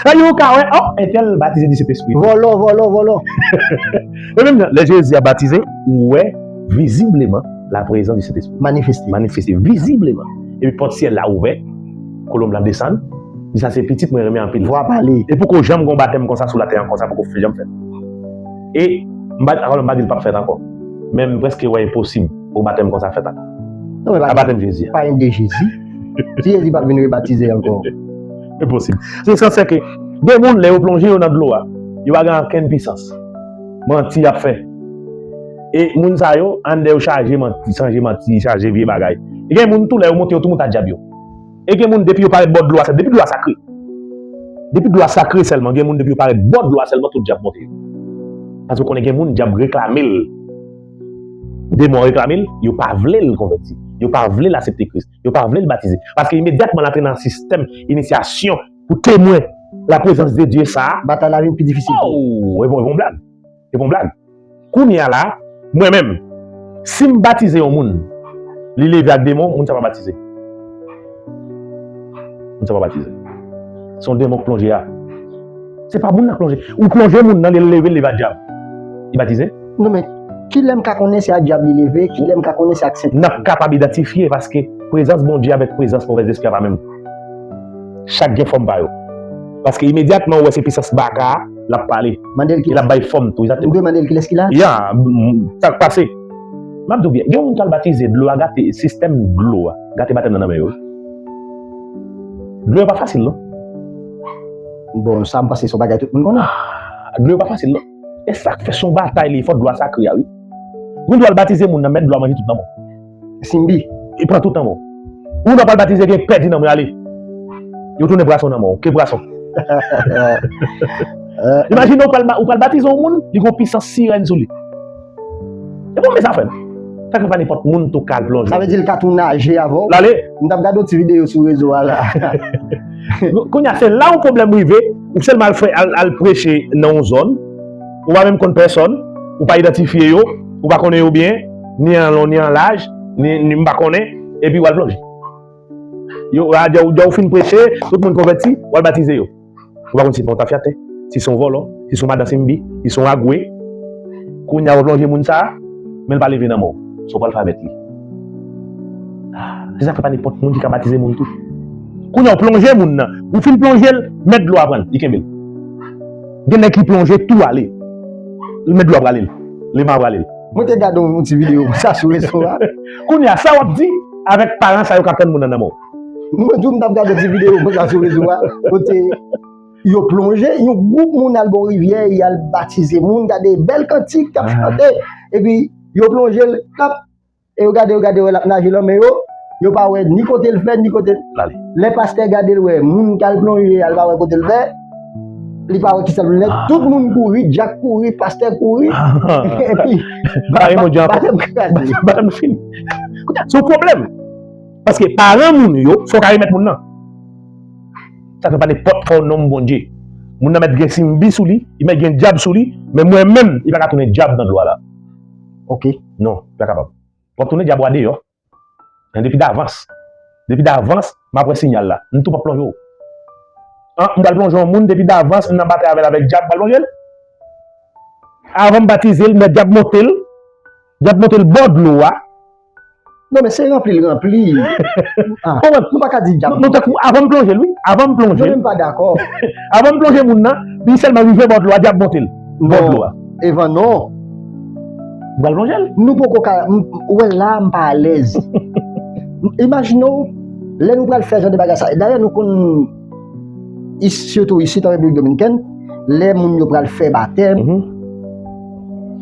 Sa di ou ka wè, oh, entèl batize di Sentespri. Vòlò, vòlò, vòlò. E menm jan, lè Jezi ap batize, ou wè vizibleman la prezans di Sentespri. Manifeste. Manifeste vizibleman. Epi pòt syèl la ouvè, kolonb la desann, di sa se pitit mwen renmen anpil. Vwa pale. E poko janm gon batèm konsa sou latè ankò, sa poko janm fèt. E m pa, alò m pa di l p ap fèt ankò. Men m prèske wè enposib pou batèm konsa fèt ankò. Non, men pa, a batèm Jezi a. Pa gen de Jezi. Si Jezi pa t vin rebatize ankò. Enposib. Se sans ke gen moun lè yo plonje yo nan dlo a, yo pa gen okenn pisans. Manti y ap fè. E moun sa yo, anndan yo chaje manti, chaje manti, chaje vye bagay. E gen moun tou lè yo monte yo tou monte ak dyab yo. E gen moun depi yo parèt bò dlo a, depi dlo a sakre. Depi dlo a sakre sèlman, gen moun depi yo parèt bò dlo a sèlman tout dyab monte yo. Paske w konnen gen moun dyab reklame l. Demon reklame l, yo pa vle l konvèti. Yo pa vle l aksepte Kris. Yo pa vle l batize. Paske imedyatman l antre nan sistèm inisyasyon pou temwen la prezans de Dye sa a. Batay la vin pi difisil. Oh, e bon, e bon blag. E bon blag. Kounye a la, mwen menm, si m batize yon moun, li leve ak demon, moun sa pa batize. Moun sa pa batize. Se yon demon k plonje a. Se pa moun nan k plonje. Ou plonje moun nan, li leve, li leve ak dyab. Li batize? Non, men kilè m ka konnen se ak dyab li leve, kilè m ka konnen se ak sentespri? N ap kapab idantifye paske prezans Bondye avèk prezans movèzespri a pa menm. Chak gen fòm pa yo. Paske imedyatman ou wè se pisans baka a, l ap pale. Mande l ki. E l ap bay fòm tou, egzakteman. Ou dwe mande l kilès ki la? Ya, m, m, sa k pase. M ap di w byen, gen yon moun k al batize, dlo a gate, sistèm dlo a gate batèm nan nan men yo. Dlo yo pa fasil, non. Bon, sa m panse se yon bagay tout moun konnen. Ah, dlo yo pa fasil, non. E sa k fè se yon batay li, fò dlo a sakre a, wi. Moun dwe al batize moun nan, mèt dlo a manje tout nan men w. Simbi. Li pran tout nan men w. Ou nan pral batize gen pèdi nan men w, ale. Yo tounen pwason nan men w, ke pwason. Imajine ou pral, ou pral batize yon moun, li gon pisans sirèn sou li. E bon, men sa fè m. Sa fè pa nenpòt moun tou ka al plonje. Sa vle di l ka tou naje avè w? L ale. M t ap gade yon ti videyo sou rezo a la. Kounye a, se la yon pwoblèm rive, ou sèlman al fè, al, al preche nan yon zòn, ou pa menm konn pèsòn, ou pa idantifye yo, ou pa konnen yo byen, ni an lon, ni an laj, ni, ni m pa konnen, epi w al plonje. Yo, a, dja, dja ou fin preche, tout moun konvèti, w al batize yo. Ou pa konn si se yon tafyatè, si se yon vòlò, si se yon madan simbi, si se yon agwe. Kounye a w plonje moun sa a, men l pa leve nan mò. Sa w pral fè avèk li? Ah, se sa k fè pa nenpòt moun ki ka batize moun tou. Kounye a w plonje moun nan, ou fin plonje l, mèt dlo a pran l, li kenbe l. Gen nèg ki plonje tou ale. Mèt dlo a prale l. Lema a prale l. Mwen te gade yon ti videyo konsa sou rezo a. Kounye a, sa w ap di avèk paran sa yo k ap tann moun nan nan mò? Mwen tou, m t ap gade ti videyo konsa sou rezo a, kote yo plonje, yon gwoup moun al bò rivyè, y al batize moun, gade bèl kantik k ap chante, epi yo plonje l, l ap, e yo gade, yo gade, wè l ap naje nan men yo, yo pa wè ni kote l fè, ni kote l. Lè pastè gade l, wè moun k al plonje a, l pa wè kote l fè, li pa wè kisa l fè, tout moun kouri, dyak kouri, pastè kouri, epi batèm kraze. Batèm fini. Kounye a, se yon pwoblèm. Paske paran moun yo, fò w ka remèt moun nan. Sa fè pa nenpòt fò w nonm Bondye. Moun nan mèt gen simbi sou li, li mèt gen dyab sou li, men mwen menm, li pa ka tounen dyab nan dlo a la. Ok. Non, li pa kapab. W ap tounen dyab ou a deyò. Men depi davans. Depi davans, m ap wè siyal la. M tou p ap plonje w. An, m pral plonje yon moun, depi davans, m nan batay avè l avèk dyab, m pral plonje l. Avan m batize l, m wè dyab monte l. Dyab monte l bò dlo a. Non, men se ranpli l ranpli. Ah, konprann, nou pa ka di dyab. Nou tankou, avan m plonje l, wi. Avan m plonje l. Mwen menm pa dakò. Avan m plonje moun nan, li sèlman rive bò dlo a, dyab monte l. Bò dlo a. Evan, non. M pral plonje l. Nou poko ka, m, ou wè la, m pa alèz. Imajine w, lè nou pral fè jan de bagay sa. Dayè, nou konn, is-, sitou isit an Repiblik Dominikèn, lè moun yo pral fè batèm,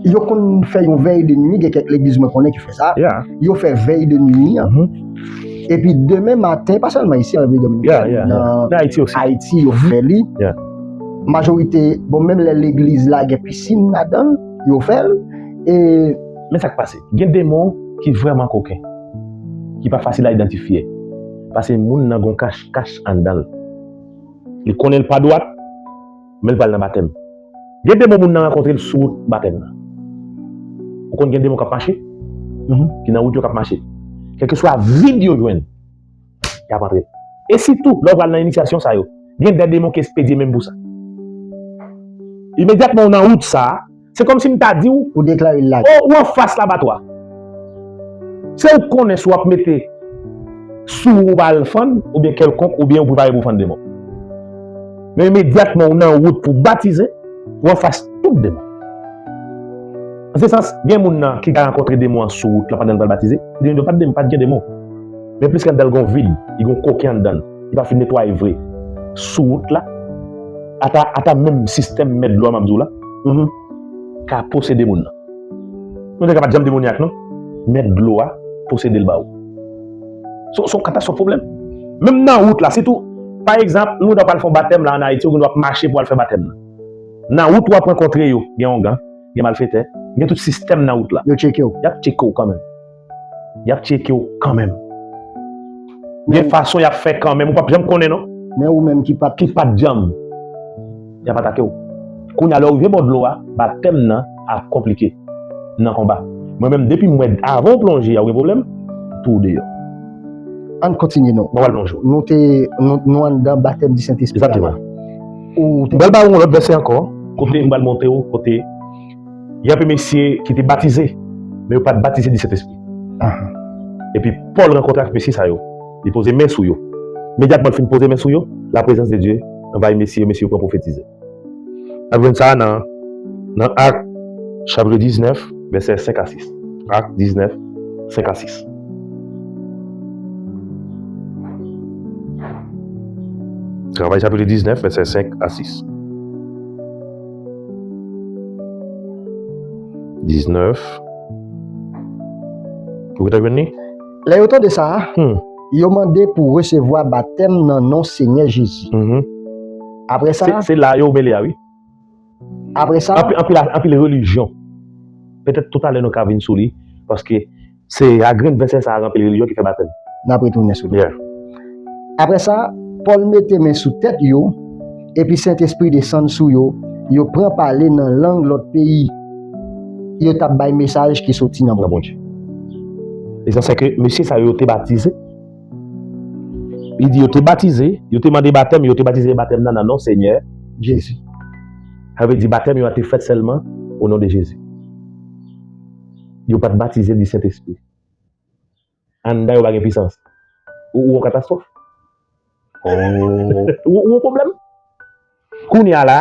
yo konn fè yon vèy de nwi, gen kèk legliz mwen konnen ki fè sa. Yo fè vèy de nwi an. Epi demen maten, pa sèlman isi an Repiblik Dominikèn, nan Ayiti, yo fè li. Majorite, bon, menm lè legliz la gen pisin ladan l, yo fè l. E men sa k pase, gen demon ki vrèman koken, ki pa fasil a idantifye. Paske moun nan gon kach, kach anndan l. Li konnen l pa dwat, men l pral nan batèm. Gen demon moun nan rankontre l sou wout batèm nan. Ou konn gen demon k ap mache? Ki nan wout yo k ap mache. Kèlkeswa vid yo jwenn, y ap antre. E sitou, lè w pral nan inisyasyon sa yo, gen de demon ki espedye menm pou sa. Imedyatman ou nan wout sa a, se kòmsi m ta di w, ou deklare l lage. O, ou anfas labatwa. Se ou k konnen si w ap mete sou ou pa al fann, oubyen kèlkonk, oubyen ou prepare pou w fann demon. Men imedyatman ou nan wout pou w batize, ou anfas tout demon. An se sans, gen moun nan ki ka rankontre demon an sou wout la pandan l pral batize, li di, "Yo, pa t demon, pa t gen demon." Men plis kè anndan l gon vid, li gon koken anndan l, li pa fin netwaye vre. Sou wout la, ata, ata menm sistèm mèt dlo a m ap di w la, ka posede moun nan. Nou nèg la pa t janm demonyak non. Mèt dlo a posede l ba ou. Se, se yon katastwòf pwoblèm. Menm nan wout la, sitou, pa egzanp, nou gen dwa pral fè yon batèm la ann Ayiti, ou gen dwa ap mache pou al fè batèm nan. Nan wout ou ap rankontre yo, gen ongan, gen malfetè, gen tout sistèm nan wout la. Yo tcheke w. Y ap tcheke w kanmenm. Y ap tcheke w kanmenm. Gen fason y ap fè kanmenm, ou p ap janm konnen non. Men ou menm ki pa t, ki pa t janm, y ap atake w. Kounye a lè w rive bò dlo a, batèm nan ap konplike nan konba. Mwen menm, depi m wè avan w plonje a, ou gen pwoblèm, m tou deyò. Ann kontinye non. Mwen pral plonje w. Nou te, nou, nou anndan batèm di Sentespri a la. Egzakteman. Ou te... M pral ba ou yon lòt vèsè ankò, kote m pral montre w, kote gen anpil mesye ki te batize, men yo pa t batize di Sentespri. Epi Pòl rankontre ak mesye sa yo, li poze men sou yo. Imedyatman l fin poze men sou yo, laprezans de Dye anvayi mesye yo, mesye yo pran pwofetize. N ap jwenn sa a nan, nan Ak, chapit diznèf, vèsè senk a sis. Ak diznèf, senk a sis. Travay, chapit diznèf, vèsè senk a sis. Diznèf. Ou gentan jwenn li? Lè yo tande sa, yo mande pou resevwa batèm nan non Senyè Jezi. Apre sa, se, se la yo mele a, wi. Apre sa, anpil, anpil, anpil relijyon. Petèt toutalè nou ka vin sou li, paske se a grenn vèsè sa a ranpil relijyon ki fè batèm. N ap retounen sou li. Apre sa, Pòl mete men sou tèt yo, epi Sentespri desann sou yo, yo pran pale nan lang lòt peyi. Yo t ap bay mesaj ki soti nan Bondye. Lesansyèl ke mesye sa yo te batize. Li di yo te batize, yo te mande batèm, yo te batize batèm nan nan non Senyè Jezi. Sa vle di batèm yo a te fèt sèlman o non de Jezi. Yo pa t batize di Sentespri. Anndan yo pa gen pisans. Ou, ou yon katastwòf. Ou, ou yon pwoblèm. Kounye a la,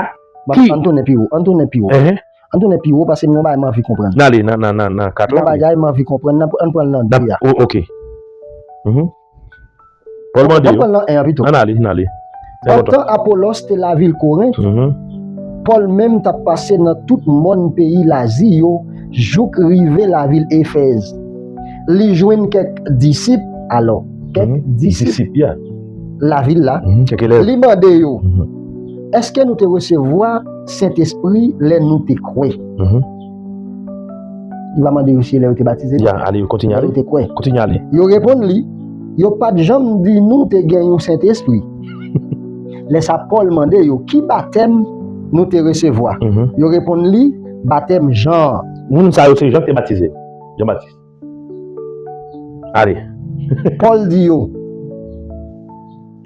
ki... Ann tounen pi wo, ann tounen pi wo. Ann tounen pi wo, paske m gen yon bagay m anvi konprann. N ale nan, nan, nan, nan kat la. Yon bagay m anvi konprann, ann pran l nan de a. O, oke. Pòl mande yo. Pòl nan en an pito. Ann ale, ann ale. Pandan Apolos te lavil Korent, Pòl menm t ap pase nan tout mòn peyi Lazi yo jouk rive lavil Efèz. Li jwenn kèk disip, alò, kèk disip lavil la. Li mande yo, èske nou te resevwa Sentespri lè nou te kwè? Li pa mande yo si lè yo te batize, non. Ya, ale, kontinye ale. Lè yo te kwè. Kontinye ale. Yo reponn li, yo pa t janm di nou te gen yon Sentespri. Lè sa, Pòl mande yo, ki batèm nou te resevwa? Yo reponn li, batèm Jan an. Moun sa yo se Jan ki te batize. Jan Batis. Ale. Pòl di yo,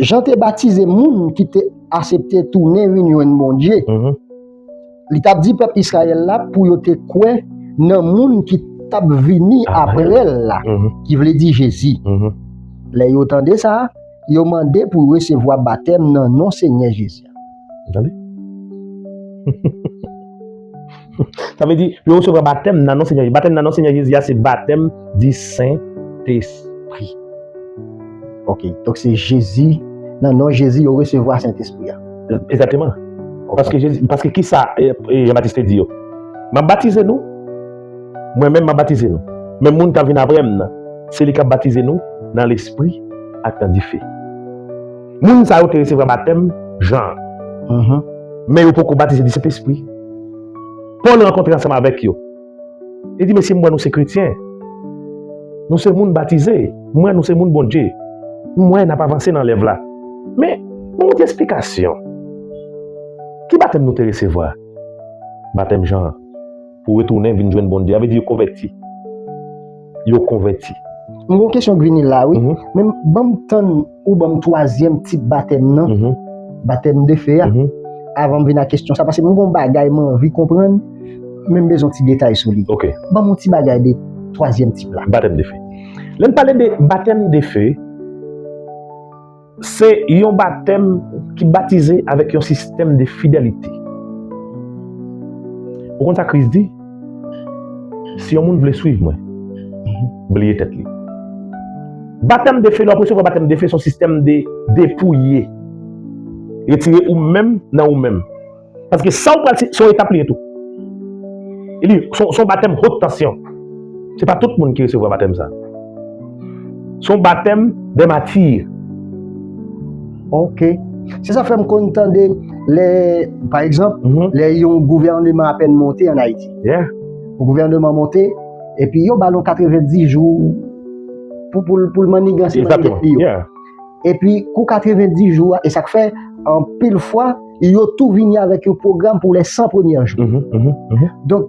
Jan te batize moun ki te asepte tounen vin jwenn Bondye. Li t ap di pèp Izrayèl la pou yo te kwè nan moun ki t ap vini apre l la, ki vle di Jezi. Lè yo tande sa, yo mande pou resevwa batèm nan non Senyè Jezi a. Tande? Sa vle di, yo resevwa batèm nan non Senyè Jezi. Batèm nan non Senyè Jezi a, se batèm di Sentespri. Ok, donk se Jezi, nan non Jezi, yo resevwa Sentespri a. Egzakteman. Ok. Paske Jezi, paske kisa, e, e, Jan Batis te di yo? M ap batize nou, mwen menm m ap batize nou. Men moun k ap vin apre m nan, se li k ap batize nou nan Lespri ak nan dife. Moun sa yo te resevwa batèm Jan an. Men yo poko batize di Sentespri. Pòl rankontre ansanm avèk yo. Li di, "Mesye, m wè nou se kretyen. Nou se moun batize. M wè nou se moun Bondye. M wè n ap avanse nan lèv la. Men, ban m yon ti esplikasyon. Ki batèm nou te resevwa?" Batèm Jan an. Pou retounen vin jwenn Bondye. Sa vle di yo konvèti. Yo konvèti. M gon kesyon k vini la, wi. Men ban m tann ou ban m twazyèm tip batèm nan. Batèm de fe a. Avan m vin a kesyon sa, paske m gon bagay m anvi konprann, men m bezwen ti detay sou li. Ok. Ban m yon ti bagay de twazyèm tip la. Batèm de fe. Lè n pale de batèm de fe, se yon batèm ki batize avèk yon sistèm de fidelite. Ou konn sa Kris di? Si yon moun vle swiv mwen, bliye tèt li. Batèm de fe, lè w ap resevwa batèm de fe, se yon sistèm de depouye. Retire ou menm nan ou menm. Paske sa w pral, se, se yon etap li ye tou. E li, se, se yon batèm haute tension. Se pa tout moun ki resevwa batèm sa. Se yon batèm de matir. Ok. Se sa fè m konn tande lè, pa egzanp, lè yon gouvèneman apèn monte ann Ayiti. Yeah. Yon gouvèneman monte, epi yo ba l yon katrevenndis jou pou, pou, pou l manniganse nan lit li yo. Egzakteman. Yeah. Epi, kou katrevenndis jou a, e sa k fè, anpil fwa, yo tou vini avèk yon pwogram pou les cent premiers jours. Donk,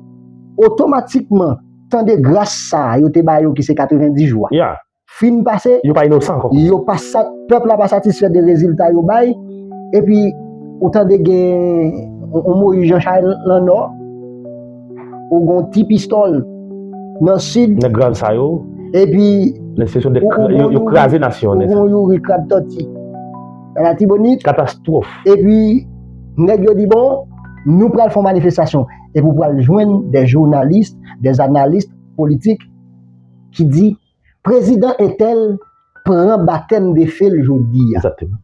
otomatikman, tan de gras sa a, yo te ba yo ki se katrevenndis jou a. Yeah. Fin pase, yo pa inosan ankò. Yo pa sa, pèp la pa satisfè de rezilta yo bay, epi, ou tande gen yon, yon Moyiz Jan Chay nan Nò, ou gon Ti Pistòl nan Sid. Nèg grav sa yo. Epi, nèg se yon de, ou, ou yo, gon yo Youri, kraze nasyon, ou nèg sa. Gon Youri Krab Tòti nan Latibonit. Katastwòf. Epi, nèg yo di, bon, nou pral fè yon manifestasyon. Epi, ou pral jwenn de jounalis, de analis politik ki di, prezidan entèl pran batèm de fe l jodi a. Egzakteman.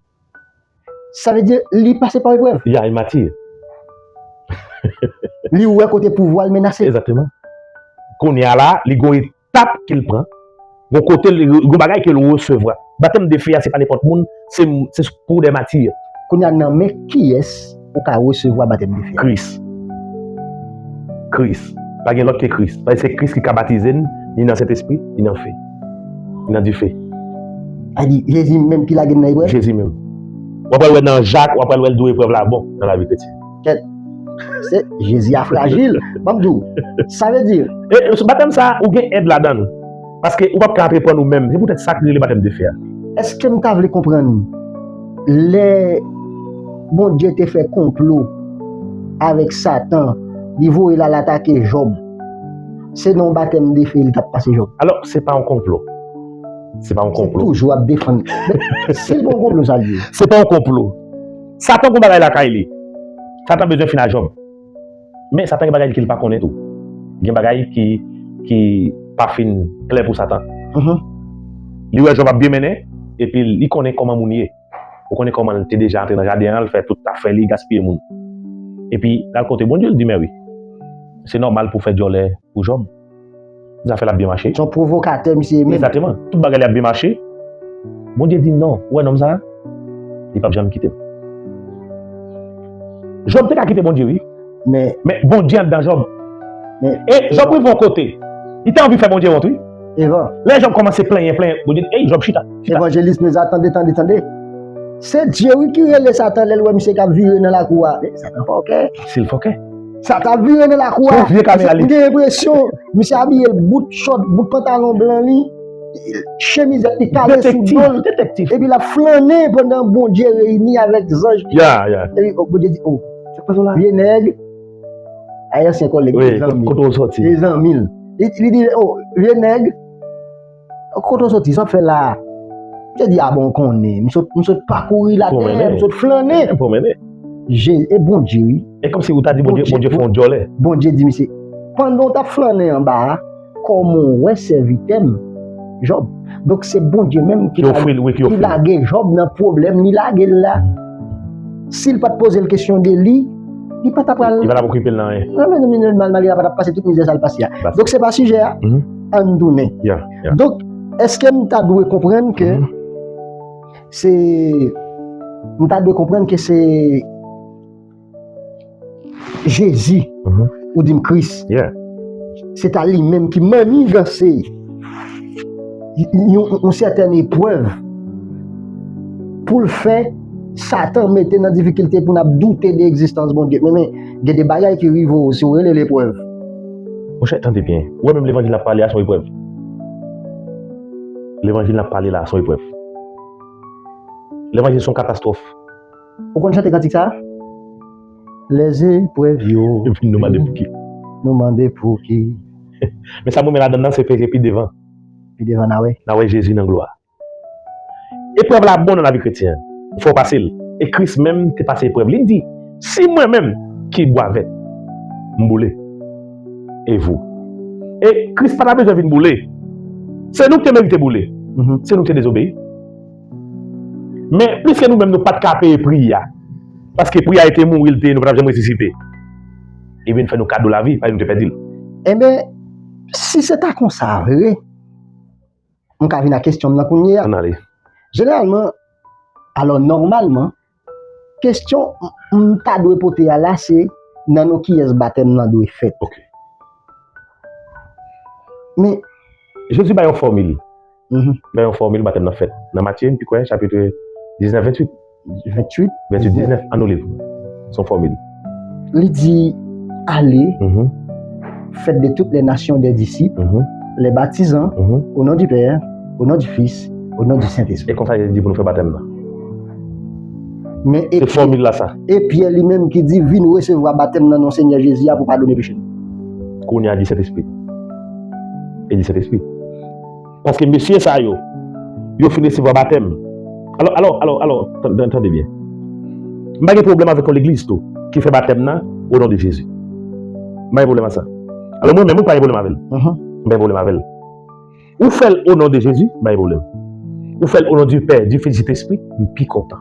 Sa vle di, li pase pa eprèv. Ya, li matir. Li wè kote pouvwa l menase. Egzakteman. Kounye a la, li gon etap ke l pran. Gon kote, li, gon bagay ke l resevwa. Batèm de fe a, se pa nenpòt moun, se, se pou de matir. Kounye a, nan men kiyès ou ka resevwa batèm de fe a? Kris. Kris. Pa gen lòt ke Kris. Paske se Kris ki ka batize n, ni nan Sentespri, ni nan fe. Ni nan dife. A di, Jezi menm ki lage n nan eprèv? Jezi menm. W ap pral wè nan Jak, w ap pral wè l di w eprèv la bon nan lavi kretyen. Kèt. Se Jezi a frajil. Ban m di w. Sa vle di. E, e, batèm sa, ou gen èd ladan l. Paske ou p ap ka antreprann ou menm. Se poutèt sa ki rele batèm de fe a. Èske m ta vle konprann lè Bondye te fè konplo avèk Satan, li voye l al atake Jòb, se nan yon batèm de fe li t ap pase Jòb? Alò, se pa yon konplo. Se pa yon konplo. Se toujou ap defann. Men, si l pa yon konplo, sa l ye? Se pa yon konplo. Satan gon bagay lakay li. Satan bezwen fin a Jòb. Men Satan gen bagay ke l pa konnen tou. Gen bagay ki, ki pa fin klè pou Satan. Li wè Jòb ap byen mennen, epi li konnen kòman moun ye. Ou konnen kòman l te deja antre nan jaden an, l fè tout afè li, gaspiye moun. Epi, l al kote Bondye, l di, "Mè wi, se nòmal pou w fè djòlè pou Jòb. Zafè l ap byen mache." Se yon pwovokatè, misye ye menm. Egzakteman. Tout bagay li ap byen mache. Bondye di, "Non, ou wè nonm sa a? Li p ap janm kite m." Jòb te ka kite Bondye, wi. Men, men Bondye anndan Jòb. Men, e Jòb rive yon kote. Li te anvi fè Bondye wont, wi. Evan. Lè Jòb kòmanse plenyen, plenyen, Bondye di, "Ey, Jòb, chita, chita." Evanjelis Meza, tande, tande, tande. Se Dye, wi, ki rele Satan lè l wè misye k ap vire nan lakou a. E, Satan fòkè. Si l fòkè. Satan ap vire nan lakou a. Se yon vye kamera li. M gen enpresyon, misye abiye l bout chòt, bout pantalon blan li, chemiz li kale sou do l. Detektif, detektif. Epi l ap flannen pandan Bondye reyini avèk zanj li. Ya, ya. Epi, oh, Bondye di, "Oh, sa k pase w la? Vye nèg." Ay ansyen kòlèg, wi, vye zanmi. Kote w sòti? Vye zanmi l. Li, li di, "Oh, vye nèg, kote w sòti? Sa w ap fè la a?" Misye di, "A bon, w konnen, m sot, m sot pakouri latè, m sot flannen." Pwomennen. Je-, e Bondye, wi. E kòmsi ou ta di Bondye, Bondye fè yon djòlè. Bondye di misye, "Pandan w t ap flannen anba a, kòman w wè sèvitè m, Jòb?" Donk, se Bondye menm ki, ki ofri l, wi, ki ofri l, lage Jòb nan pwoblèm li lage l la. Si l pa t poze l kesyon de li, li pa t ap pral, li pa t ap okipe l nan anyen. Non, men, men, men, mal, malgre l pa t ap pase tout mizè sa l pase a. Donk, se pa sijè a. Ann tounen. Ya, ya. Donk, èske m ta dwe konprann ke se, m ta dwe konprann ke se Jezi, ou di m Kris, se ta li menm ki manniganse yon, yon sètèn eprèv pou l fè Satan mete nan difikilte pou n ap doute de egzistans Bondye. Men, men, gen de bagay ki rive w si w rele l eprèv. Monchè, tande byen. Ou wè menm levanjil n ap pale a se yon eprèv. Levanjil n ap pale la se yon eprèv. Levanjil se yon katastwòf. Ou konn chante kantik sa a? Lèzeprèv yo. Epi nou mande pouki. Nou mande pouki. Men sa m renmen ladann nan, se ke pi devan. Pi devan, n a wè. N a wè Jezi nan glwa. Eprèv la bon nan lavi kretyen an. Fò w pase l. E Kris menm te pase eprèv. Li di, "Si mwen menm ki bwa vèt, m boule. E vou?" E Kris pa ta bezwen vin boule. Se nou ki te merite boule. Se nou ki te dezobeyi. Men, piske nou menm nou pa t ka peye pri a, paske pri a te mouri, l te, nou pa t ap janm resisite. Ebyen, l fè nou kado lavi, paske nou te pèdi l. Ebyen, si se ta konsa vre, m ka vin a kesyon m nan kounye a. Ann ale. Jeneralman, alò, nòmalman, kesyon m, m ta dwe pote a la, se nan non kiyès batèm nan dwe fèt. Ok. Men, Jezi bay yon fòmil. Mhm. Bay yon fòmil batèm nan fèt. Nan Matye, m pi kwè, chapit diznèf, venntuit. Venntuit, venntuit, diznèf. Diznèf, ann nou li l. Se yon fòmil. Li di, "Allez, faites de toutes les nations des disciples, les baptisant au nom du Père, au nom du Fils, au nom du Saint-Esprit." E konsa li di pou nou fè batèm nan. Men se fòmil la sa. E Pyè li menm ki di, "Vin resevwa batèm nan non Senyè Jezi a pou padone peche nou." Kounye a di Sentespri. E di Sentespri. Paske mesye sa yo, yo fin resevwa batèm. Alò, alò, alò, alò, tan-, tan-, tande byen. M pa gen pwoblèm avèk yon legliz tou ki fè batèm nan o non de Jezi. M pa gen pwoblèm ak sa. Alò, mwen menm, mwen pa gen pwoblèm avè l. Mhm. M pa gen pwoblèm avè l. Ou fè l o non de Jezi, m pa gen pwoblèm. Ou fè l o non du Père, du Fils, du Saint-Esprit, m pi kontan.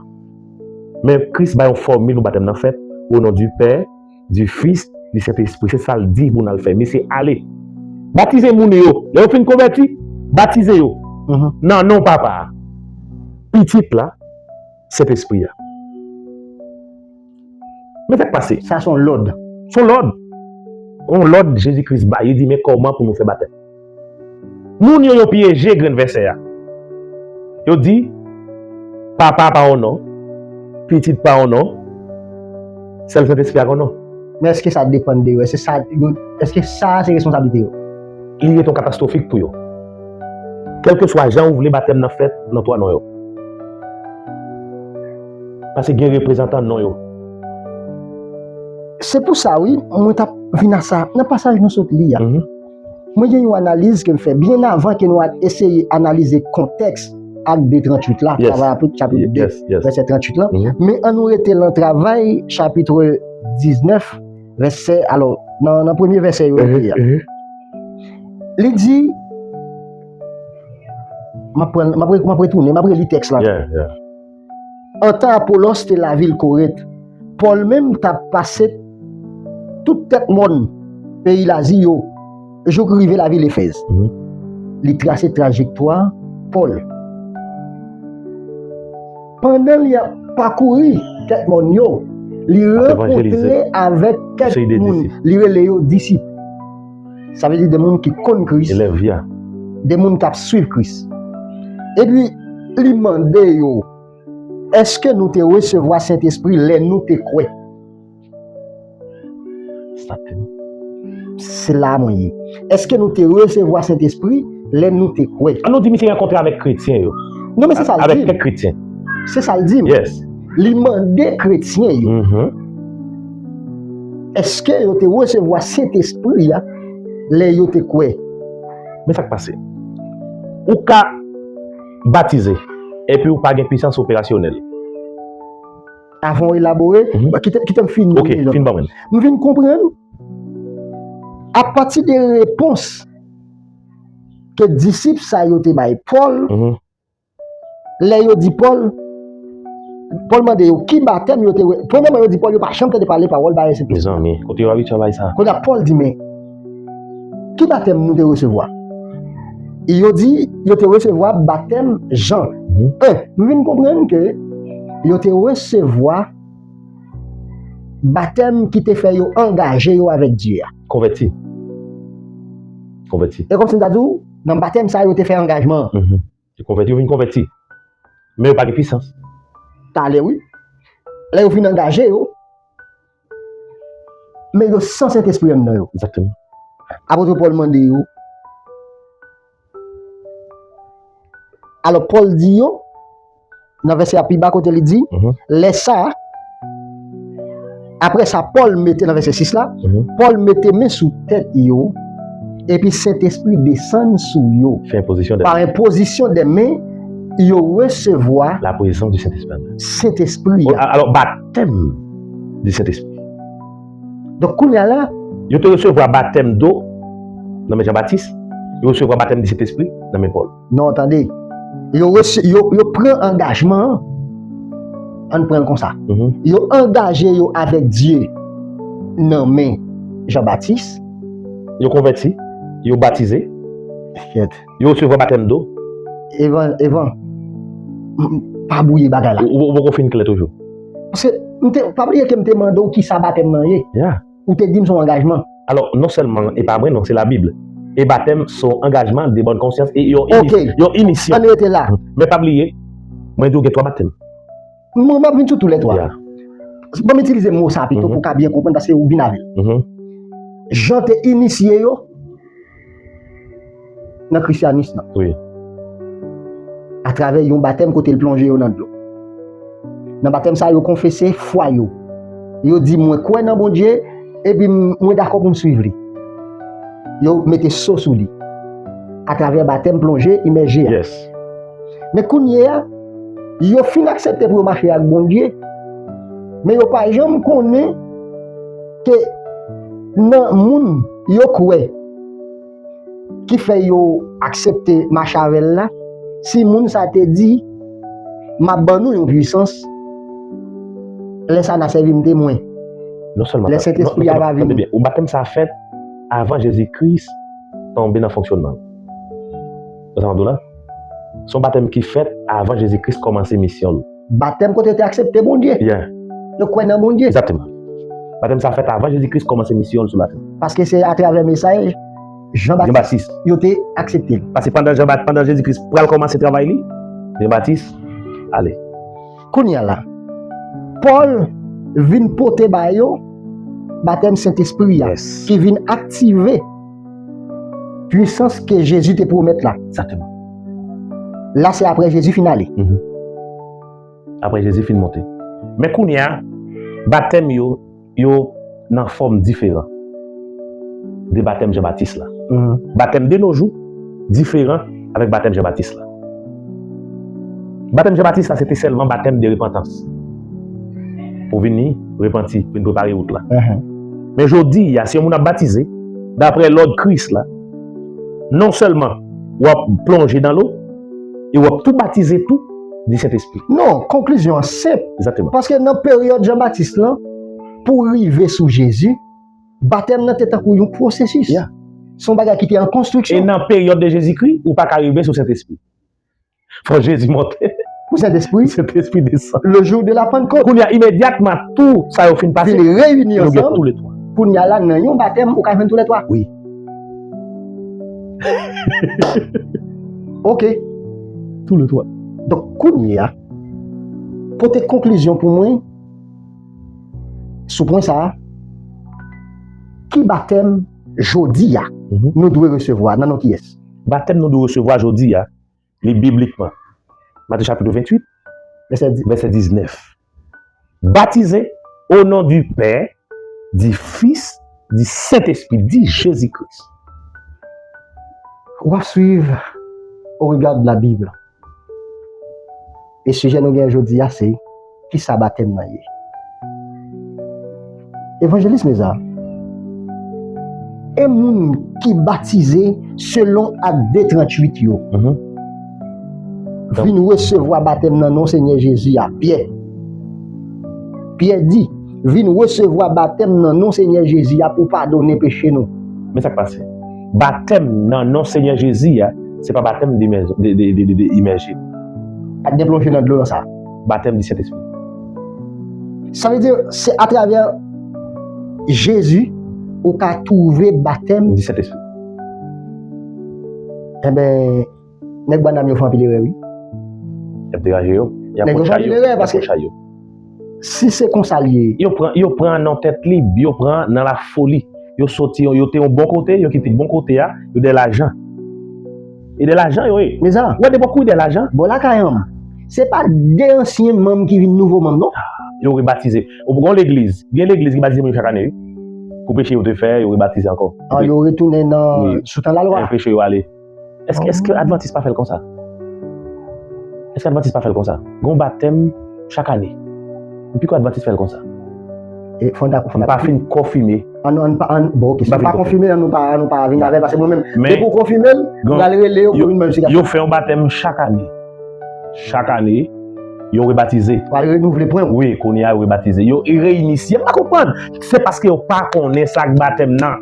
Men Kris ba yon fòmil pou batèm nan fèt, o non du Père, du Fils, du Saint-Esprit. Se sa l di pou n al fè. Mesye, ale. Batize moun yo. Lè yo fin konvèti, batize yo. Mhm. Nan non Papa a, Pitit la, Sentespri a. Men sa k pase. Sa se yon lòd. Se yon lòd. Yon lòd Jezi Kris bay. Li di, men kòman pou nou fè batèm. Moun yo, yo pyeje grenn vèsè a. Yo di, Papa pa yon non, Pitit pa yon non, sèl Sentespri a gen yon non. Men èske sa depann de yo? Èske sa, yo, èske sa se responsablite yo? Li ret yon katastwofik pou yo. Kèlkeswa jan ou vle batèm nan fèt nan twa non yo. Paske gen reprezantan non yo. Se pou sa, wi, mwen t ap vin a sa. Nan pasaj nou sot li a, mhm, mwen gen yon analiz ke m fè byen avan ke nou al eseye analize kontèks Ak de tranntuit la, yes, Travay apot, chapit de, yes, yes, vèsè tranntuit la. Mhm. Men ann nou rete nan Travay, chapit diznèf, vèsè, alò, nan, nan premye vèsè yo, mhm, rete a. Mhm. Li di, M ap pran, m ap re-, m ap retounen, m ap reli tèks la. Yeah, yeah. Antan Apolos te lavil Korent, Pòl menm t ap pase tout tèt mòn peyi Lazi yo, jouk rive lavil Efèz. Mhm. Li trase trajektwa Pòl. Pandan li ap pakouri tèt mòn yo, li rankontre avèk kèk moun. Li rele yo disip. Sa vle di de moun ki konn Kris. Elèv li a. De moun k ap swiv Kris. Epi, li mande yo, èske nou te resevwa Sentespri lè nou te kwè? Sa te Se la mwen ye. Èske nou te resevwa Sentespri lè nou te kwè? An nou di misye rankontre avèk kretyen yo. Non, men se sa l di m. Avèk kèk kretyen. Se sa l di m. Yes. Li mande kretyen yo, mhm, èske yo te resevwa Sentespri a lè yo te kwè? Men sa k pase. Ou ka batize, epi ou pa gen pisans operasyonèl. Avan w elabore, mhm, kite, kite m fini. Ok, fin ban mwen. M vin konprann, apati de repons ke disip sa yo te bay Pòl, mhm, lè yo di Pòl, Pòl mande yo ki batèm yo te re-, premyèman, yo di Pòl yo pa janm tande pale pawòl batèm Sentespri. Mezanmi, kote yo abitye bay sa? Kounye a, Pòl di, men, ki batèm nou te resevwa? Yo di, yo te resevwa batèm Jan. Mhm. En, m vin konprann ke yo te resevwa batèm ki te fè yo angaje yo avèk Dye a. Konvèti. Konvèti. E kòmsi m ta di w, nan batèm sa yo te fè angajman an. Mhm. Yo konvèti, yo vin konvèti. Men yo pa gen pisans. Talè, wi. Lè yo fin angaje yo, men yo san Sentespri anndan yo. Egzakteman. Apot Pòl mande yo, alò, Pòl di yo, nan vèsè a pi ba kote li di, mhm, lè sa a, apre sa, Pòl mete, nan vèsè sis la, mhm, Pòl mete men sou tèt yo, epi Sentespri desann sou yo. Fè enpozisyon dè men. Pa enpozisyon dè men, yo resevwa la prezans di Sentespri. Sentespri a. Alò, batèm di Sentespri. Donk, kounye a la, yo te resevwa batèm do nan men Jan Batis, yo resevwa batèm di Sentespri nan men Pòl. Non, tande. Yo rese-, yo, yo pran angajman an. Ann pran l konsa. Mhm. Yo angaje yo avèk Dye nan men Jan Batis. Yo konvèti, yo batize. Kèt. Yo resevwa batèm do. Evan, Evan, m, m, pa bwouye bagay la. Ou, ou, ou poko fin klè toujou. Paske, m te, pa bliye ke m te mande w kisa batèm nan ye. Yeah. Ou te di m se yon angajman. Alò, non sèlman, e pa mwen non, se Labib. E batèm se yon angajman de bòn konsyans e yon inis-, yon inisyon. Ok. Ann rete la. Men pa bliye, mwen di w gen twa batèm. Mwen, m ap vin sou toulètwa. Yeah. Ban m itilize mo sa pito, mhm, pou w ka byen konprann, paske ou vin avè l. Mhm. Jan te inisye yo nan krisyanis lan. Wi. Atravè yon batèm kote l plonje yo nan dlo. Nan batèm sa, yo konfese fwa yo. Yo di, "Mwen kwè nan Bondye, epi m, mwen dakò pou m swiv li." Yo mete so sou li. Atravè batèm plonje, imèje a. Yes. Men kounye a, yo fin aksepte pou yo mache ak Bondye, men yo pa janm konnen ke nan moun yo kwè ki fè yo aksepte mache avè l la, si moun sa te di, "M ap ban nou yon pwisans, lè sa a n a sèvi m temwen." Non sèlman lè sa, Sentespri a va vini. Tande byen, batèm sa a fèt avan Jezi Kris tonbe nan fonksyonman l. Ou konprann sa m ap di w la? Se yon batèm ki fèt avan Jezi Kris kòmanse misyon l. Batèm kote yo te aksepte Bondye. Yeah. Yo kwè nan Bondye. Egzakteman. Batèm sa fèt avan Jezi Kris kòmanse misyon l sou latè. Paske se atravè mesaj Jan Batis yo te aksepte l. Paske pandan Jan Bat-, pandan Jezi Kris pral kòmanse travay li, Jan Batis ale. Kounye a la, Pòl vin pote ba yo batèm Sentespri a, yes, ki vin aktive pwisans ke Jezi te pwomèt la. Egzakteman. La, se apre Jezi fin ale. Mhm. Apre Jezi fin monte. Men kounye a, batèm yo, yo nan fòm diferan de batèm Jan Batis la. Mhm. Batèm de nos jours diferan avèk batèm Jan Batis la. Batèm Jan Batis la, se te sèlman batèm de repantans. Pou vini repanti, pou vin prepare wout la. Mhm. Men jodi a, si yon moun ap batize, daprè lòd Kris la, non sèlman w ap plonje nan lo, E w ap tou batize tou di Sentespri. Non, konklizyon an senp. Egzakteman. Paske nan peryòd Jan Batis lan, pou rive sou Jezi, batèm nan te tankou yon pwosesis. Yeah. Se yon bagay ki te an konstriksyon. E nan peryòd de Jezikri, ou pa ka rive sou Sentespri. Fò Jezi monte. Pou Sentespri. Sentespri desann. Le jour de la Pentecôte. Kounye a, imedyatman tou sa yo fin pase, vin reyini ansanm. Kounye a la, nan yon batèm, ou ka jwenn tou lè twa. Wi. Ok. Tou lè twa. Donk, kounye a, pote konklizyon pou mwen sou pwen sa a. Ki batèm jodi a, mhm, nou dwe resevwa? Nan non kiyès? Batèm nou dwe resevwa jodi a, li biblikman. Matye chapit venntuit, vèsè di-, vèsè diznèf. Baptisé au nom du Père, du Fils, du Saint-Esprit, di Jezi Kris. W ap swiv au regard de la Bible. E sijè nou gen jodi a se, kisa batèm nan ye? Evanjelis Meza, e moun ki batize selon Ak de tranntuit yo, mhm, vin resevwa batèm nan non Senyè Jezi a, Pyè. Pyè di, vin resevwa batèm nan non Senyè Jezi a pou padone peche nou. Men sa k pase. Batèm nan non Senyè Jezi a, se pa batèm de, de, de, de imèje. Pa t gen plonje nan dlo nan sa. Batèm di Sentespri. Sa vle di, se atravè Jezi ou ka twouve batèm di Sentespri. Enben, nèg Branham yo fè anpil erè, wi. Y ap degaje yo. Y ap pran chay yo. Nèg yo fè anpil erè, paske si se konsa l ye. Yo pran, yo pran nan tèt lib, yo pran nan lafoli. Yo soti, yo te yon bon kote, yo kite bon kote a, yo dèyè lajan. E dèyè lajan yo ye. Meza. Ou wè depi w kouri dèyè lajan. Bò lakay an, se pa de ansyen manm ki vin nouvo manm, non. Yo rebatize. Ou gon legliz, gen legliz ki batize moun yo chak ane, wi. Pou peche yo te fè, yo rebatize ankò. Ah, yo retounen nan, wi, sou tan lalwa. Peche yo ale. Èske, èske Advantis pa fè l konsa? Èske Advantis pa fè l konsa? Gon batèm chak ane. Epi pou Advantis fè l konsa? E fò n dakò, fò n dakò. M pa fin konfime. An, an, pa, an, bon, ok, si w pa konfime, an nou pa, an nou pa vin avè l, paske mwen menm, depi w konfime l, m pral rele yo pou vin ban m siy. Yo fè yon batèm chak ane. Chak ane, yo rebatize. Pral renouvle pwen w. Wi, kounye a, yo rebatize. Yo reinisye. M pa konprann. Se paske yo pa konnen sa k batèm nan.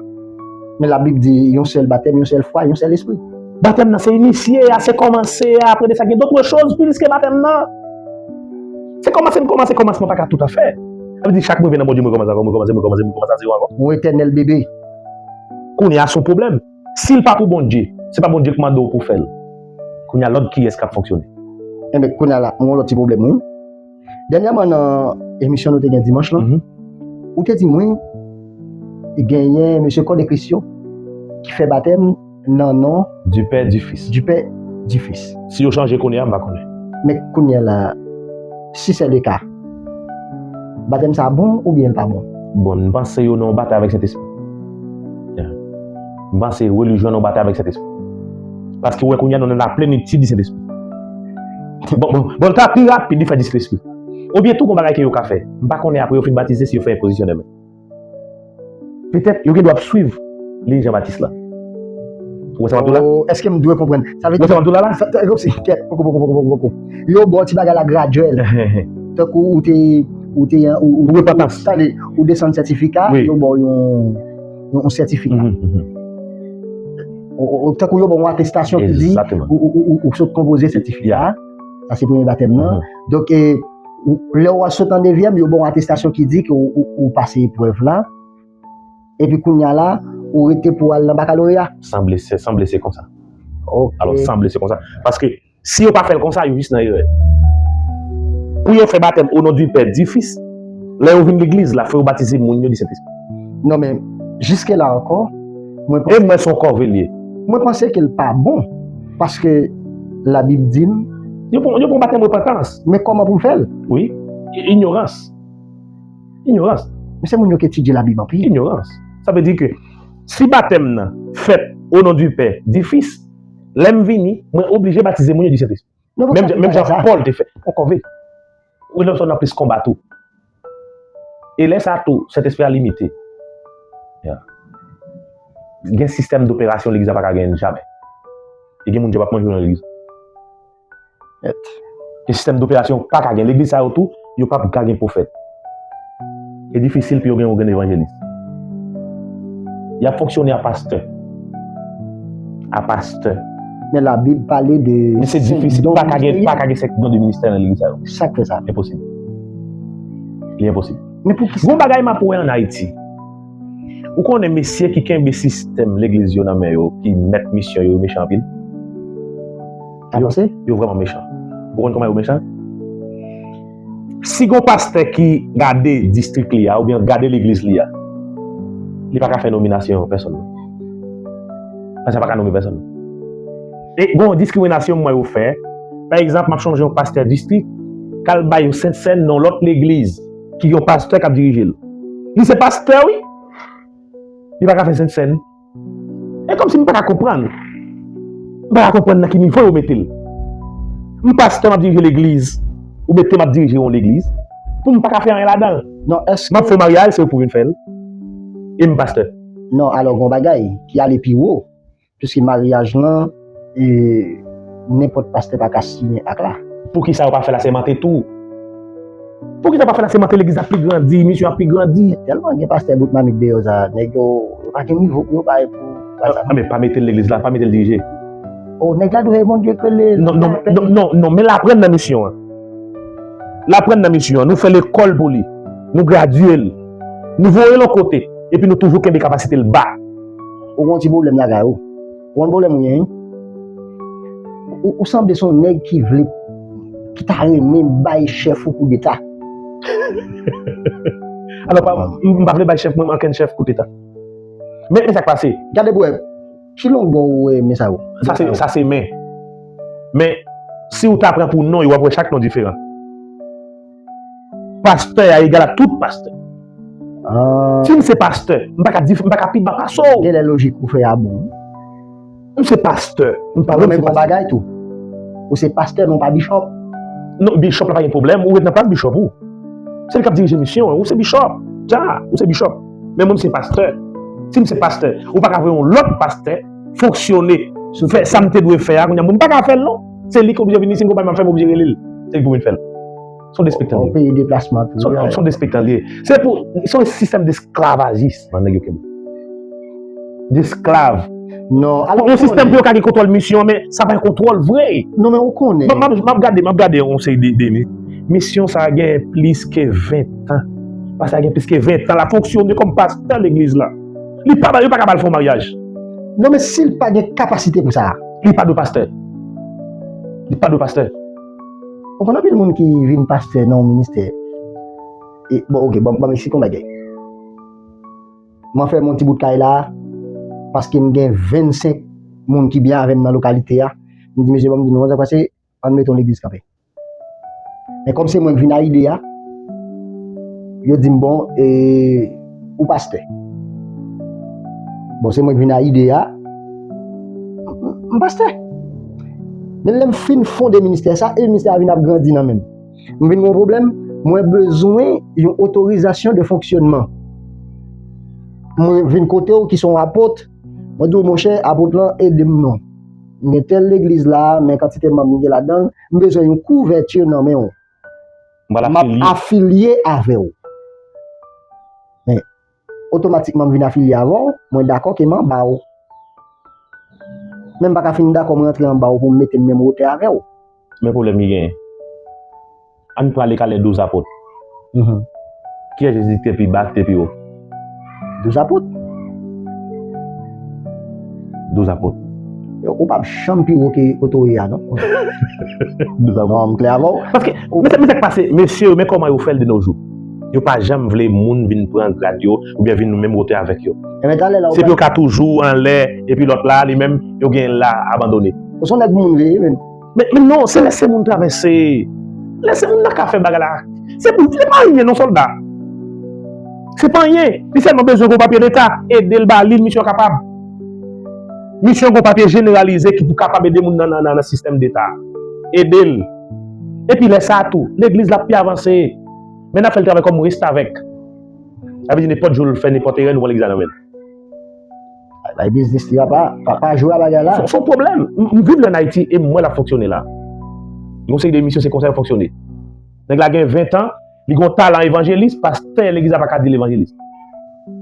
Men Labib di, yon sèl batèm, yon sèl fwa, yon sèl Lespri. Batèm nan se inisye a, se kòmanse a, apre de sa gen dòt choz plis ke batèm nan. Se kòmanse, n kòmanse, kòmansman pa ka tout afè. Sa vle di chak mwen vin nan Bondye, mwen kòmanse ankò, mwen kòmanse, mwen kòmanse, mwen kòmanse a zewo ankò. Ou etènèl bebe. Kounye a se yon pwoblèm. Si l pa pou Bondye, se pa Bondye k mande w pou fè l. Kounye a lòd kiyès k ap fonksyone? Enben, kounye a la, mwen yon lòt ti pwoblèm, wi. Dènyèman nan emisyon nou te gen dimanch lan, mhm, ou te di mwen, genyen mesye Kòde Kristyo ki fè batèm nan non du Père, du Fils. Du Père, du Fils. Si yo chanje kounye a, m pa konnen. Men kounye a la, si se le ka, batèm sa bon oubyen l pa bon? Bon, m panse yo nan yon batay avèk Sentespri. Yeah. M panse relijyon nan yon batay avèk Sentespri. Paske w wè kounye a nou nan la plenitid di Sentespri. Bon, bon, bon, l ta pi rapid li fè di Sentespri. Oubyen tou gon bagay ke yo ka fè. M pa konnen apre yo fin batize si yo fè enpozisyon de men. Petèt yo gen dwa ap swiv liy Jan Batis la. Ou wè sa m ap di w la? Oh, èske m dwe konprann? Sa vle di, ou wè sa m ap di w la la? Sa, sa, kòmsi, kèt, poko, poko, poko, poko, poko. Yo ba w ti bagay la gradyèl. Tankou ou te, ou te, ou, ou, ou repantans. Tande, ou desann sètifika, wi, yo ba w yon, yon, yon sètifika. Mhm, mhm. Ou, ou, ou, tankou yo ba w yon atestasyon ki di, egzakteman, ou, ou, ou, ou sot konpoze sètifika. Yeah. Sa se premye batèm nan. Mhm. Donk, e, ou, lè w al sot an dezyèm, yo ba w atestasyon ki di ke ou, ou, ou pase eprèv la. Epi kounye a la, ou rete pou al nan bakaloreya. Sanble se, sanble se konsa. Ok. Alò, sanble se konsa. Paske si yo pa fè l konsa, yo jis nan erè. Pou yo fè batèm o non di Pè, di Fis, lè yo vin legliz la, fò yo batize moun yo di Sentespri. Non, men, jiske la ankò, mwen panse. E mwen se yon kòve l ye. Mwen panse ke l pa bon, paske Labib di m. Yo pran, yo pran batèm repantans. Men kòman pou m fè l? Wi. I-, inyorans. Inyorans. Men se moun yo ki etidye Labib anpil. Inyorans. Sa vle di ke si batèm nan fèt o non di Pè, di Fis, lè m vini, mwen oblije batize moun yo di Sentespri. Non, menm jan, menm jan Pòl te fè. Yon kòve. Ou nan plis konba tou. E lè sa tou, Sentespri a limite. Ya. Gen sistèm doperasyon legliz la pa ka genyen jamè. E gen moun yo p ap manje nan legliz. Nèt. Gen sistèm doperasyon, pa ka gen legliz sa yo tou, yo p ap ka gen pwofèt. E difisil pou yo gen yon grenn evanjelis. Y ap fonksyone a pastè. A pastè. Men Labib pale de. Men se difisil, pa ka gen, pa ka gen senk don de ministè nan legliz sa yo. Sa k fè sa? Enposib. Li enposib. Men poukisa? Gon bagay m ap wè ann Ayiti. Ou konnen mesye ki kenbe sistèm legliz yo nan men yo, ki mèt misyon yo, yo mechan anpil. Yo, yo vrèman mechan. Ou konn kòman yo mechan? Si gon pastè ki gade distrik li a oubyen gade legliz li a, li pa ka fè nominasyon pèsonn. Pastè pa ka nonmen pèsonn. E gon diskriminasyon m wè yo fè. Pa egzanp, m ap chonje yon pastè distrik k al bay yon sentsèn nan yon lòt legliz ki gen yon pastè k ap dirije l. Li se pastè, wi. Li pa ka fè sentsèn. E kòmsi m pa ka konprann. M pa ka konprann nan ki nivo yo mete l. M pastè, m ap dirije legliz. Ou mete m ap dirije yon legliz. Pou m pa ka fè anyen ladan l. Non, èske. M ap fè yon maryaj, se ou pou vin fè l. E m pastè. Non, alò, gon bagay ki ale pi wo. Piske maryaj lan, e, nenpòt pastè pa ka siyen ak la. Poukisa yo pa fè l asèmante tou? Poukisa yo pa fè l asèmante, legliz la pi grandi, misyon ap pi grandi? Tèlman gen pastè bout mamit deyò sa, nèg yo, yo pa gen nivo pou yo bay pou bay sa. Ah, men pa mete l legliz la, pa mete l dirije. O, nèg la dwe Bondye k rele l. Non, non, non, non, non, men l aprann nan misyon an. L aprann nan misyon an, nou fè lekòl pou li, nou gradye l, nou voye l yon kote, epi nou toujou kenbe kapasite l ba. Ou gen yon ti pwoblèm lakay ou. Ou konn pwoblèm ou gen, wi? Ou, ou sanble se yon nèg ki vle, ki ta renmen bay chèf ou koudeta. Alò, pa, m, m pa vle bay chèf mwen, ankenn chèf koudeta. Men, men sa k pase. Gade pou wè, ki longè ou wè men sa yo? Sa se, sa se men. Men, si w ta pran pou non yo, w ap wè chak non diferan. Pastè a egal a tout pastè. Ah. Si m se pastè, m pa ka di, m pa ka pi ba pase w. Genlè lojik ou fè a bon. M se pastè. M pa vle m se pastè. Bagay tou. Ou se pastè, men w pa bishop. Non, bishop la pa gen pwoblèm. Ou ret nan plas bishop ou. Se li k ap dirije misyon an. Ou se bishop. Dja, ou se bishop. Men mwen, m se pastè. Si m se pastè, ou pa ka voye yon lòt pastè fonksyone, fè sa m te dwe fè a, kounye a, mwen, m pa ka fè l, non. Se li k oblije vini, si m konprann m ap fè, m oblije rele l. Se li pou vin fè l. Se yon despektan li ye. Ou peye deplasman tou. Se yon despektan li ye. Se pou, se yon sistèm esklavajis, man, nèg yo kenbe. Desklav. Non, alò. Yon sistèm pou yo ka gen kontwòl misyon an, men sa pa yon kontwòl vre. Non, men ou konnen. M ap gade, m ap gade yon seri de, de mi-, misyon sa a gen plis ke ven tan. Pastè a gen plis ke ven tan l ap fonksyone kòm pastè legliz la. Li pa, yo pa ka ba l fè yon maryaj. Non, men si l pa gen kapasite pou sa. Li pa dwe pastè. Li pa dwe pastè. Ou konn anpil moun ki vin pastè nan yon ministè. E, bon, oke, ban, ban m eksplike yon bagay. Mwen fèmen yon ti bout kay la, paske m gen vennsenk moun ki byen avè m nan lokalite a. M di, mesye, ban m di nou, konn sa k pase, ann mete yon legliz kanpe. Men kòm se mwen k vin a ide a, yo di m, bon, e, ou pastè. Bon, se mwen k vin a ide a, m, m pastè. Men lè m fin fonde ministè sa, e ministè a vin ap grandi nan men m. M vin gen yon pwoblèm, mwen bezwen yon otorizasyon de fonksyonman. Mwen vin kote w ki se yon apot, mwen di w, monchè, apot lan, ede m non. M gen tèl legliz la, men kantite manm m gen ladan l, m bezwen yon kouvèti nan men w. M ap afilye avè w. Men, otomatikman m vin afilye avè w, mwen dakò ke m anba w. Men m pa ka fin dakò mwen antre anba w pou m mete m menm wotè avè w. Men pwoblèm ki genyen. Ann prale ka lè douz apot. Mhm. Kiyès Jezi te pi ba, te pi wo? Douz apot. Douz apot. Ou p ap janm pi wo ke otorite a, non. Douz apot. Non, m klè avè w. Paske, men sa, men sa k pase, mesye yo, men kòman yo fè l de nos jours. Yo pa janm vle moun vin pran grad yo, oubyen vin nan menm wotè avèk yo. Se pou yo ka toujou anlè, epi lòt la, li menm, yo gen l la abandone. Ou se yon nèg moun vre, men. Men, men non, se lèse moun travèse. Lèse moun nan ka fè bagay la. Se pou, se pa anyen non, sòlda. Se pa anyen. Li sèlman bezwen gon papye deta. Ede l ba li, misyon kapab. Misyon gon papye jeneralize ki pou kapab ede moun nan, nan, nan, nan sistèm deta. Ede l. Epi lè sa a tou, legliz la ap pi avanse. Men n ap fè l travay kòm restavèk. Sa vle di nenpòt jou l fè nenpòt erè, nou pran legliz la nan men l. Bay biznis li a pa, pa, pa jwe a bagay la. Se, se yon pwoblèm. M, m viv li ann Ayiti e m wè l ap fonksyone la. Gen yon seri de misyon, se konsa yo fonksyone. Nèg la gen ven tan, li gen yon talan evanjelis, pastè legliz la pa ka di l evanjelis.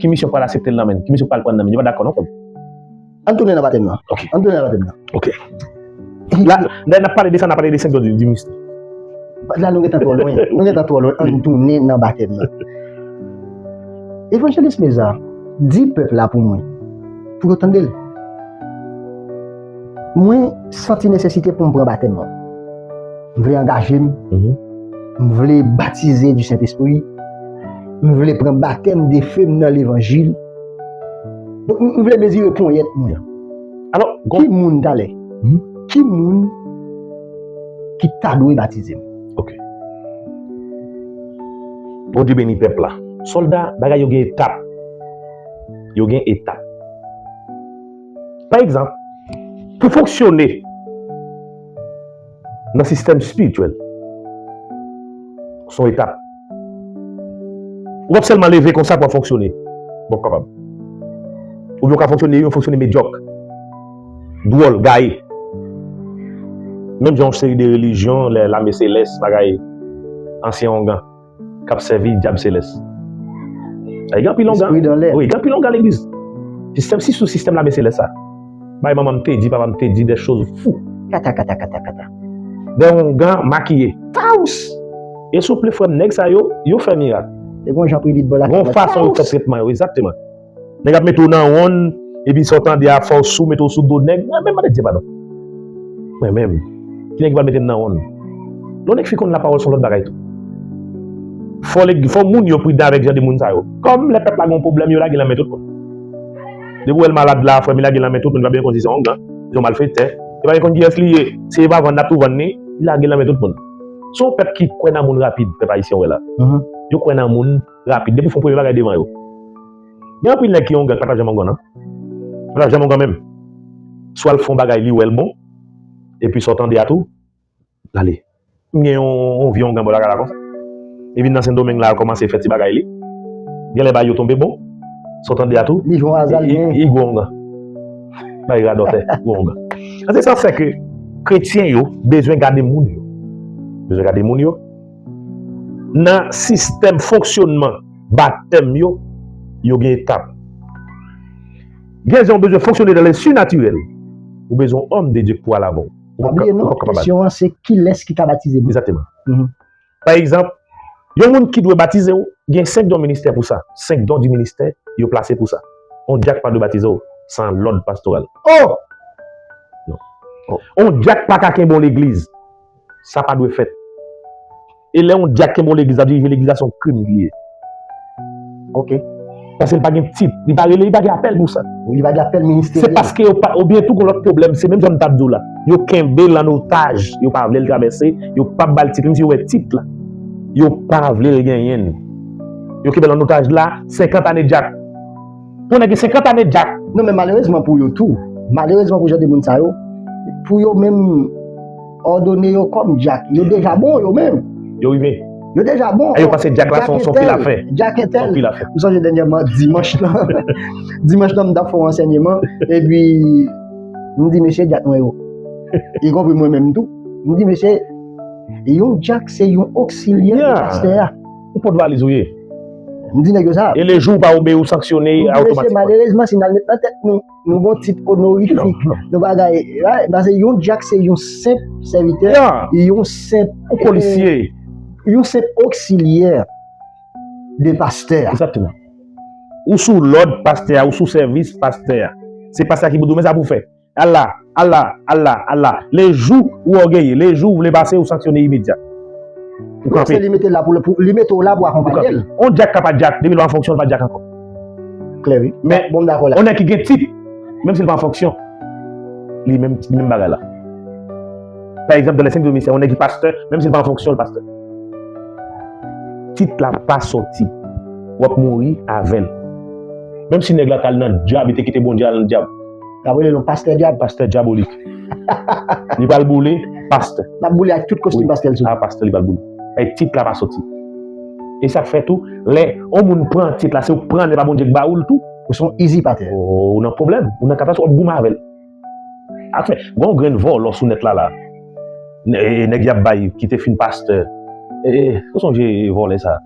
Ki misyon pral aksepte l nan men l? Ki misyon pral pran nan men l? Yo pa dakò non, frè m. Ann tounen nan batèm nan. Ok. Ann tounen nan batèm nan. Ok. La, n ap pale de sa, n ap pale de senk don di, di ministè. La, nou gentan twò lwen. Nou gentan twò lwen. Ann tounen nan batèm nan. Evanjelis Meza, di pèp la pou mwen, pou yo tande l. Mwen santi nesesite pou m pran batèm mwen. M vle angaje m. M vle batize di Sentespri. M vle pran batèm de fe m nan levanjil. Donk, m vle mezire ponyèt mwen. Alò, ki moun talè? Ki moun ki ta dwe batize m? Ok. Bondye beni pèp la. Sòlda, bagay yo gen etap. Yo gen etap. Pa egzanp, pou fonksyone nan sistèm espirityèl, se yon etap. Ou p ap sèlman leve konsa pou w ap fonksyone. Bon, kapab. Oubyen ou ka fonksyone, yon fonksyone medyòk, dwòl, gaye. Menm jan yon seri de relijyon, lè lame selès, bagay ansyen ongan k ap sèvi dyab selès. Ay, gen anpil ongan. Wi, gen anpil ongan legliz. Sistèm, si sou sistèm lame selès sa. Bay manman m te di, papa m te di, des choses fou. Kata, kata, kata, kata. Dè ongan makiye. Taous! E souple, frè m, nèg sa yo, yo fè mirak. E gon jan pou li bò la. Gon fason yo fè tretman yo, egzakteman. Nèg ap mete w nan wonn, epi sa w tande a fòs ou mete w sou do nèg. Mwen menm, mande Dye padon. Mwen menm. Ki nèg ki pral mete m nan wonn? Lè w nèg fin konn lapawòl se yon lòt bagay tou. Fò, fò moun yo pridan avèk jan de moun sa yo. Kòm lè pèp la gen yon pwoblèm, yo lage l nan men tout moun. Depi w wè l malad la, frè m, li lage l nan men tout moun, li pa bezwen konn si se yon ongan, se yon malfektè. Li pa bezwen konn kiyès li ye. Si e pa vann, l ap tou vann li, li lage l nan men tout moun. Se yon pèp ki kwè nan moun rapid, pèp ayisyen w wè la. Yo kwè nan moun rapid. Depi w fè yon premye bagay devan yo. Gen anpil nèg ki ongan ki pa t ap janm ongan non. Pa t ap janm ongan menm. Swa l fè yon bagay, li wè l bon, epi sa w tande a tou, l ale. M gen yon, yon vye ongan bò lakay la konsa. Li vin nan Sendomeng la, l kòmanse fè ti bagay li. Genlè bagay yo tonbe bon. Sa w tande a tou, li jwe yon aza, li, li gwo ongan. Bagay radòtè, gwo ongan. An se sa fè ke kretyen yo bezwen gade moun yo. Bezwen gade moun yo. Nan sistèm fonksyonman batèm yo, yo gen etap. Gen jan w bezwen fonksyone dans le surnaturel. Ou bezwen yon homme de Dieu pou al avè w. Ou pa bliye non, kesyon an se kilès ki ka batize moun. Egzakteman. Pa egzanp, yon moun ki dwe batize w, gen senk don ministè pou sa. Senk don di ministè, yo plase pou sa. Yon dyak pa dwe batize w san lòd pastoral. Oh! Non. Oh. Yon dyak pa ka kenbe yon legliz. Sa pa dwe fèt. E lè yon dyak kenbe yon legliz, l ap dirije legliz la, se yon krim li ye. Ok. Paske li pa gen tit, li pa rele, li pa gen apèl pou sa. Li pa gen apèl ministeryèl. Se paske yo pa, oubyen tou gon lòt pwoblèm, se menm jan m t ap di w la. Yo kenbe l an otaj, yo pa vle l travèse, yo p ap ba l tit, menm si yo wè tit la. Yo pa vle l genyen l. Yo kenbe l an otaj la, senkant ane dyak. Pou nèg gen senkant ane dyak. Non, men malerezman pou yo tou, malerezman pou jan de moun sa yo, pou yo menm òdone yo kòm dyak, yo deja bon yo menm. Yo rive. Yo deja bon. E yo panse dyak la se yon, se yon pil afè. Dyak entèl. Se yon pil afè. M sonje dènyèman, dimanch lan, dimanch lan, m t ap fè yon ansèyman, epi m di mesye dyak mwen yo, y compris mwen menm tou, m di mesye, yon dyak se yon oksilyè de pastè a. Ou pòtvaliz ou ye. M di nèg yo sa. E le jou ou pa obeyi, ou sanksyone otomatikman. Mesye, malerezman, si n al met nan tèt nou, nou gon tit onorifik, nou bagay, paske yon dyak se yon senp sèvitè, yon senp, yon senp oksilyè de pastè a. Egzakteman. Ou sou lòd pastè a, ou sou sèvis pastè a. Se pastè a ki pou di w men sa pou w fè. Al la, al la, al la, al la. Le jou ou ògeye, le jou ou vle pase, ou sanksyone imedya. Ou kanpe. Se li mete l la pou, pou, li mete w la pou akonpanye l. Yon dyak ka pa dyak, depi l pa an fonksyon, l pa dyak ankò. Klè, wi. Men, bon, m dakò la. Yon nèg ki gen tit, menm si l pa an fonksyon, li menm, li menm bagay la. Pa egzanp, dans les cinq de ministère, yon nèg ki pastè, menm si l pa an fonksyon, l pastè. Tit la pa sòti. W ap mouri avè l. Menm si nèg la t al nan dyab, li te kite Bondye al nan dyab. L ap rele l yon pastè dyab. Pastè dyabolik. Li pral boule pastè. L ap boule ak tout kostim pastè l sou li. A, pastè li pral boule. E tit la pa sòti. E sa k fè tou, lè yon moun pran tit la, se ou k pran l, e pa Bondye k ba ou l tou. Ou se yon izipatè. Ou nan pwoblèm, ou nan katastwòf, w ap goumen avè l. Anfen, gen yon grenn vòlò sou nèt la la. Nè- e, nèg y ap bay ki te fin pastè. E, e, ou sonje vòlè sa?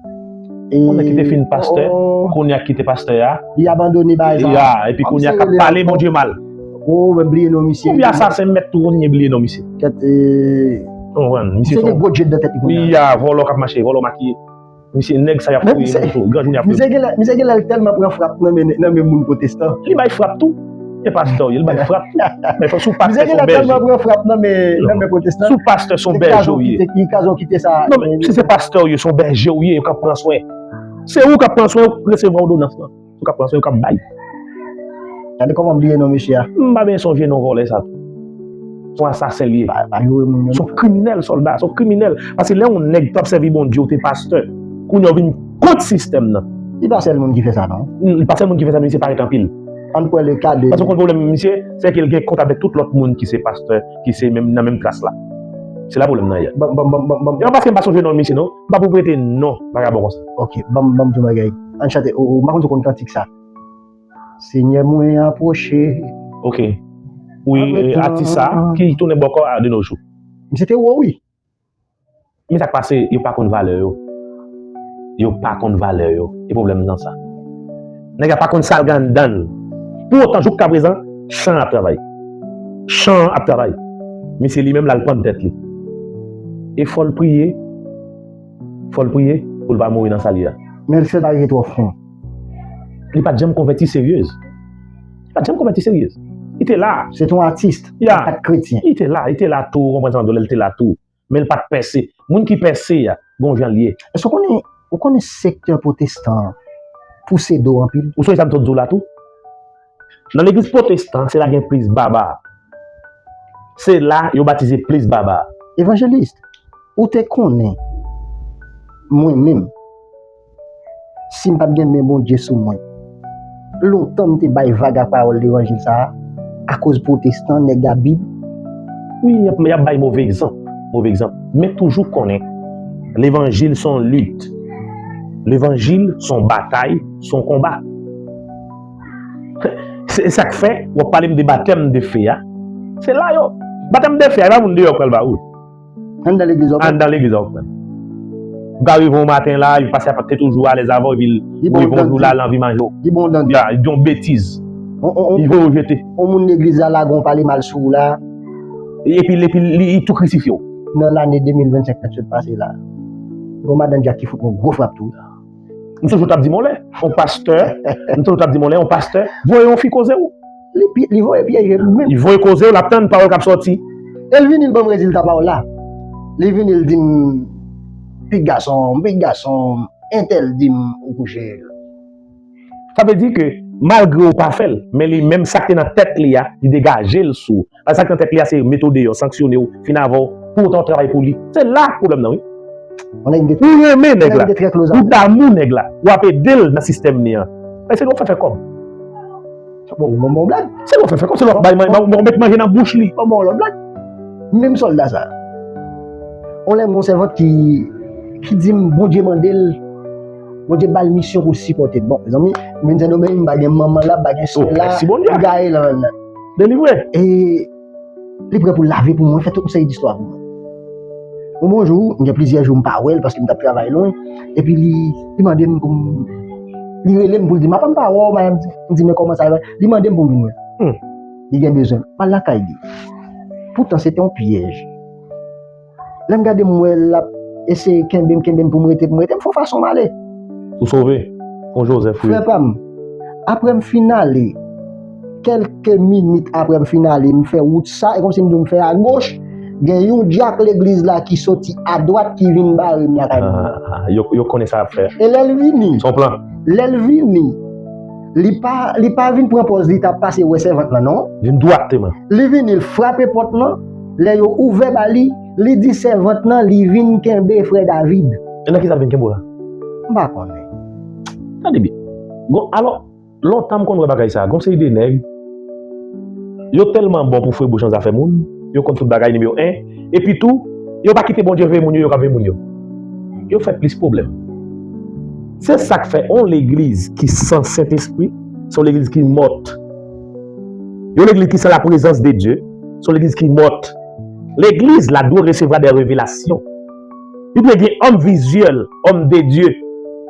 Yon nèg ki te fin pastè, kounye a kite pastè a. Li abandone bagay sa. Ya, epi kounye a k ap pale Bondye mal. Oh, mwen bliye non misye. Konbyen asasen m mèt tou kontinye bliye non misye. Kèt, e, konprann? Misye se yon gwo djed nan tèt li kounye a. Ya, vòlò k ap mache, vòlò makiye. Misye, nèg sa y ap fouye moun tou. Gran jounen y ap fouye moun. Misye genlè, misye genlè l tèlman pran frap nan men, nan men moun pwotestan. Li bay frap tou. E pastè w ye, li bay frap tou. Men fò sou pastè se yon bèje. Misye genlè tèlman pran frap nan men, nan men pwotestan. Sou pastè se yon bèje w ye. Li kraze w kite sa. Non, men si se pastè w ye, se yon bèje w ye, yo k ap pran swen. Se ou k ap pran swen, ou resevwa òdonans lan. Ou k ap pran swen, ou k ap bay. Gade kòman m bliye non misye a. M pa byen sonje non vòlè sa tou. Se yon asasen li ye. Pa, pa joure moun yo. Se yon kriminèl, sòlda, se yon kriminèl. Paske lè yon nèg t ap sèvi Bondye, ou te pastè, kounye a ou vin kont sistèm nan. Li pa sèl moun ki fè sa non. Li pa sèl moun ki fè sa, men misye parèt anpil. Ann pran le ka de. Paske w konn pwoblèm misye, se ke l gen kont avèk tout lòt moun ki se pastè, ki se menm, nan menm klas la. Se la pwoblèm nan ye. Ban, ban, ban, ban, ban. E pa paske m pa sonje non misye non. M pa pou prete non vagabon konsa. Ok, ban m, ban m di w bagay. Ann chante, ou, ou, m pa konn si w konn kantik sa. Senyè mwen apwoche. Ok. Wi, e, atis sa ki tounen bòkò a de nos jours. Misye te wo wi. Men sa k pase, yo pa konn valè yo. Yo pa konn valè yo. E pwoblèm nan sa. Nèg la pa konn sa l gen anndan l. Pou otan, jouska prezan, chan ap travay. Chan ap travay. Misye li menm, l al pann tèt li. E fò l priye. Fò l priye pou l pa mouri nan sa l ye a. Men l fè l pa rive twò fon. Li pa t janm konvèti seryez. Li pa t janm konvèti seryez. Li te la. Se te yon atis, li pa t kretyen. Li te la, li te la tou, ou konprann sa m di w la, li te la tou. Men l pa t pèse. Moun ki pèse a, gon jan l ye. Èske w konnen, ou konnen sektè pwotestan an pouse do anpil? Ou sonje sa m sot di w la tou? Nan legliz pwotestan, se la gen plis baba. Se la yo batize plis baba. Evanjelis, ou te konnen, mwen menm, si m pa t gen men Bondye sou mwen, lontan m te bay vag ak pawòl levanjil sa a, akoz pwotestan, nèg a Bib. Wi, y ap, y ap bay move egzanp, move egzanp. Men toujou konnen, levanjil se yon lit. Levanjil se yon batay, se yon konba. Se sa k fè, w ap pale m de batèm de fe a. Se la yo. Batèm de fe a, e pa moun deyò k pral ba ou. Anndan legliz w ap pran. Anndan legliz w ap pran. Ou ka rive yon maten la, epi pastè a pa t te toujou alèz avè w, epi l rive yon jou la, l anvi manje w. Li bon dan. Ya, li di yon betiz. Li voye w jete. Yon moun legliz la lage yon pale mal sou ou la. Epi, epi li, li tou krisifye w. Nan lane de mil vennsenk nan sot pase la, gon madanm dyak ki fout mwen gwo frap tou. M sonje w t ap di m yon lè, yon pastè, m sonje w t ap di m yon lè, yon pastè voye yon fi koze w. Li pi, li voye pyeje m menm. Li voye koze w, l ap tann pawòl k ap sòti. E l vini, l ban m rezilta pawòl la. Li vini, l di m, pitit gason, pitit gason, entèl di m ou kouche. Sa vle di ke malgre w pa fè l, men li menm sa k te nan tèt li a, li degaje l sou w. Paske sa k nan tèt li a se mete w deyò, sanksyone w, fin avè w, pou otan w travay pou li. Se la pwoblèm nan, wi. Ou renmen nèg la, ou damou nèg la, w ap ede l nan sistèm li an. Men se lè w fè fè kòb. Bon, bon, bon blag. Se lè w fè fè kòb, se lè w ap bay, ou met manje nan bouch li. Bon, bon, lòt blag. Menm sòlda sa. On lè m gon sèvant ki, ki di m Bondye mande l, Bondye ba l misyon pou l sipòte m. Bon, mezanmi, m vin Sendomeng, m pa gen manman la, m pa gen sè la, m gaye lan. Delivre. E li prè pou l lave pou mwen, fè tout yon seri distwa pou mwen. Yon bon jou, m gen plizyè jou m pa wè l paske m t ap travay lwen, epi li, li mande m pou m, li rele m pou l di m, "Apa m pa wè w, m di, men kòman sa ye?" Li mande m pou m vin wè l. Li gen bezwen. M al lakay li. Poutan, se te yon pyèj. Lè m gade, m wè l ap eseye kenbe m, kenbe m pou m rete, pou m rete, m fè yon fason m ale. Ou sove? Yon Jozèf, wi. Frè pa m, apre m fin ale, kèlke minit apre m fin ale, m fè wout sa, e kòmsi m di w m fè agoch, gen yon dyak legliz la ki soti adwat ki vin bare m lakay mwen. Ah, yo, yo konnen sa y ap fè. E lè l vini, se yon plan. Lè l vini, li pa, li pa vin pran pòz li t ap pase wè sèvant lan, non. Vin dwatman. Li vini, l frape pòt lan. Lè yo ouvè ba li, li di sèvant lan li vin kenbe frè David. E nan ki sa l vin kenbe w la? M pa konnen. Tande byen. Gon, alò, lontan m konn wè bagay sa. Gon seri de nèg, yo tèlman bon pou foure bouch nan zafè moun, yo konn tout bagay, nimewo en. Epi tou, yo pa kite Bondye veye moun yo, yo k ap veye moun yo. Yo fè plis pwoblèm. Se sa k fè yon legliz ki san Sentespri, se yon legliz ki mòt. Yon legliz ki san laprezans de Dye, se yon legliz ki mòt. Legliz la dwe resevwa de revelasyon. Li dwe gen òm vizyèl, òm de Dye,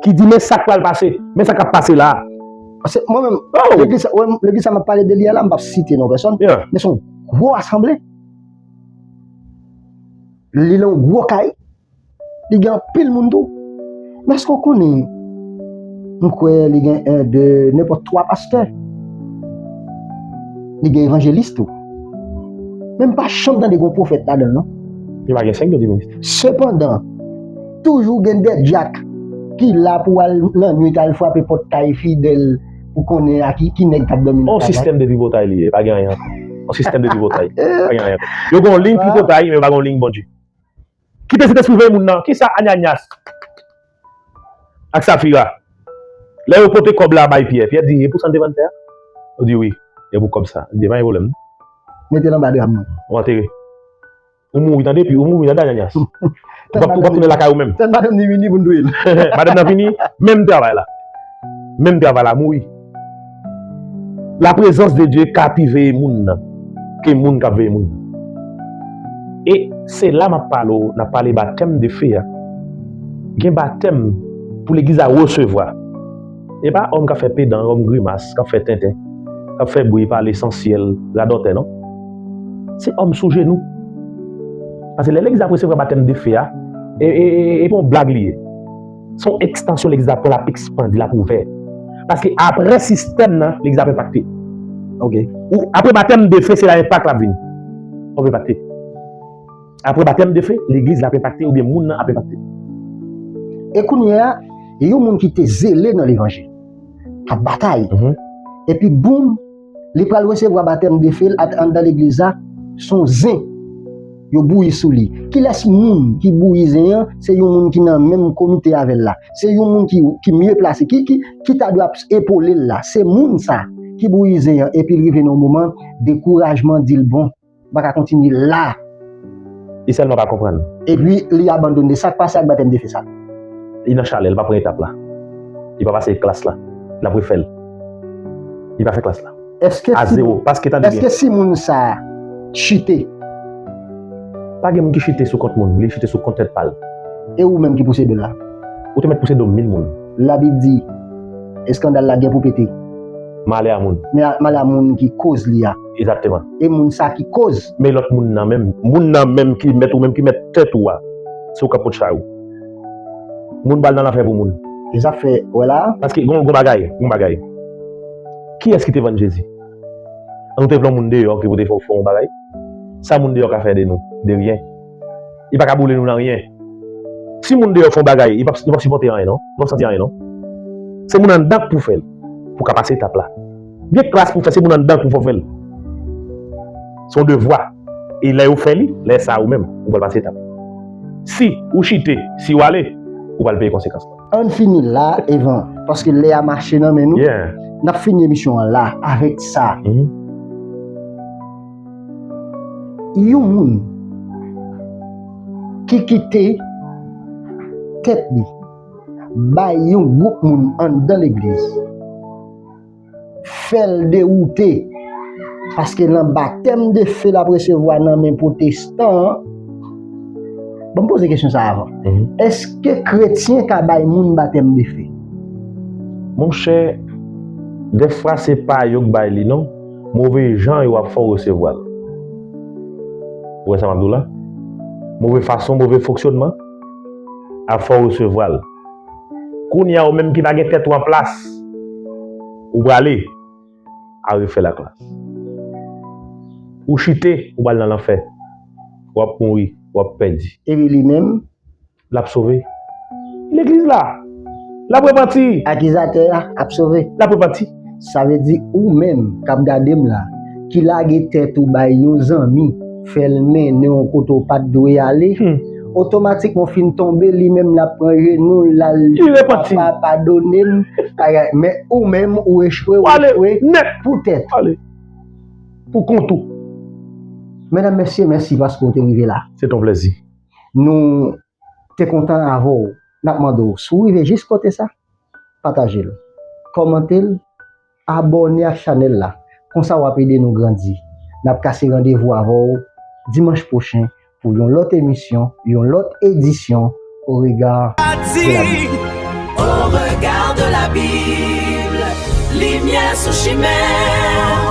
ki di, men sa k pral pase, men sa k ap pase la a. Se mwen menm, oh, legliz sa, legliz sa m ap pale de li a la, m p ap site non pèsòn, yeah, men se yon gwo asanble. Li nan yon gwo kay. Li gen anpil moun tou. Men èske w konnen, m kwè li gen en, de, nenpòt twa pastè. Li gen evanjelis tou. Men m pa janm tande gen yon pwofèt ladan l non. Li pa gen senk dòt evanjelis. Sepandan, toujou gen de dyak ki la pou al lannwit al frape pòt kay fidèl pou konnen a ki, ki nèg k ap dòmi nan kay la. Yon sistèm de tripotay li ye, pa gen anyen ankò. Yon sistèm de tripotay. Pa gen anyen ankò. Yo gen yon liy tripotay, men yo pa gen yon liy Bondye. Kite Sentespri veye moun nan. Kisa Ananyas ak Safira? Lè yo pote kòb la bay Pyè, Pyè di, e pou sa n te vann tè a? Yo di wi, e pou kòb sa. Li di, pa gen pwoblèm. Mete l anba dra m non. Ou antere. Ou mouri tande, epi ou mouri tande Ananyas. Ou p ap tounen lakay ou menm. Tann madanm ni vini pou n touye l. Madanm nan vini, menm travay la. Menm travay la, mouri. Laprezans de Dye ka pi veye moun nan ke moun k ap veye moun nan. E se la m ap pale w, n ap pale batèm de fe a. Gen batèm pou legliz la resevwa. E pa òm k ap fè pedan, òm grimas, k ap fè tenten, k ap fè bri, pale san syèl, radòtè non. Se òm sou jenou. Paske lè legliz la ap resevwa batèm de fe a, e, e, e, e pa yon blag li ye. Se yon ekstansyon legliz la pran, l ap ekspandi, l ap ouvè. Paske apre sistèm nan, legliz la ap enpakte. Ok. Ou, apre batèm de fe, se la enpak la ap vini. Ou ap enpakte. Apre batèm de fe, legliz la ap enpakte oubyen moun nan ap enpakte. E kounye a, yon moun ki te zele nan levanjil, k ap batay. Epi boum, li pral resevwa batèm de fe l anndan legliz la, se yon zen yo bouyi sou li. Kilès moun ki bouyi zen an? Se yon moun ki nan menm komite avè l la. Se yon moun ki, ki mye plase, ki, ki, ki ta dwe ap epole l la. Se moun sa ki bouyi zen an, epi l rive nan yon moman, dekourajman di l, bon, m pa ka kontinye la. Li sèlman pa konprann. Epi li abandone. Sa k pase ak batèm de fe sa? Li nan chalè, li pa pran etap la. Li pa pase klas la. L ap refè l. Li pa fè klas la. Èske a zewo. Paske tande byen. Èske si moun sa chite? Pa gen moun ki chite sou kont moun. Li chite sou kont tèt pa l. E ou menm ki pouse do l la? Ou te mèt pouse do mil moun. Labib di, eskandal la gen pou pete. Malè a moun. Men malè a moun ki koz li a. Egzakteman. E moun sa ki koz. Men lòt moun nan menm, moun nan menm ki mèt ou menm ki mèt tèt ou a, se ou k ap pot chay ou. Moun pral nan lanfè pou moun. E sa fè, wè la. Paske gon, gon bagay, gon bagay. Kiyès ki te vann Jezi? An nou te vle yon moun deyò ki pou te fè w fè yon bagay? Sa moun deyò ka fè de nou? De ryen. Li pa ka boule nou nan ryen. Si moun deyò fè yon bagay, li p ap, li p ap sipòte anyen non. Li p ap santi anyen non. Se moun anndan k pou fè l. Pou w ka pase etap la. Gen klas pou w fè, se moun anndan k pou fè w fè l. Se yon devwa. E lè yo fè li, lè sa a ou menm, ou pral pase etap la. Si ou chite, si w ale, ou pral peye konsekans lan. Ann fini la, Evan, paske lè a mache nan men nou. N ap fini emisyon an la avèk sa. Yon moun ki kite tèt li bay yon gwoup moun anndan legliz, fè l dewoute, paske nan batèm de fe l ap resevwa nan men pwotestan an, ban m poze kesyon sa a avan. Èske kretyen ka bay moun batèm de fe? Monchè, dèfwa se pa yo k bay li non. Move jan yo ap fè w resevwa l. Ou wè sa m ap di w la? Move fason, move fonksyònman ap fè w resevwa l. Kounye a, ou menm ki pa gen tèt ou an plas, ou prale a refè laklas. Ou chite, ou pral nan lanfè. W ap mouri, w ap pèdi. Epi li menm, l ap sove. Legliz la, l ap repanti. Akizatè a ap sove. L ap repanti. Sa vle di ou menm k ap gade m la, ki lage tèt ou bay yon zanmi, fè l mennen w kote w pa t dwe ale, otomatikman w fin tonbe, li menm l ap pran jenou l, l al di, papa, padone m. Men ou menm, ou echwe, ou echwe poutèt. Pou kont ou. Medam, mesye, mèsi paske w te rive la. Se t on plèzi. Nou te kontan avè w. N ap mande w, si w rive jis kote sa, pataje l, kòmante l, abòne ak chanèl la. Konsa w ap ede nou grandi. N ap kase randevou avè w dimanch pwochen pou yon lòt emisyon, yon lòt edisyon Au regard de la Bible. Au regard de la Bible, limyè sou chimen.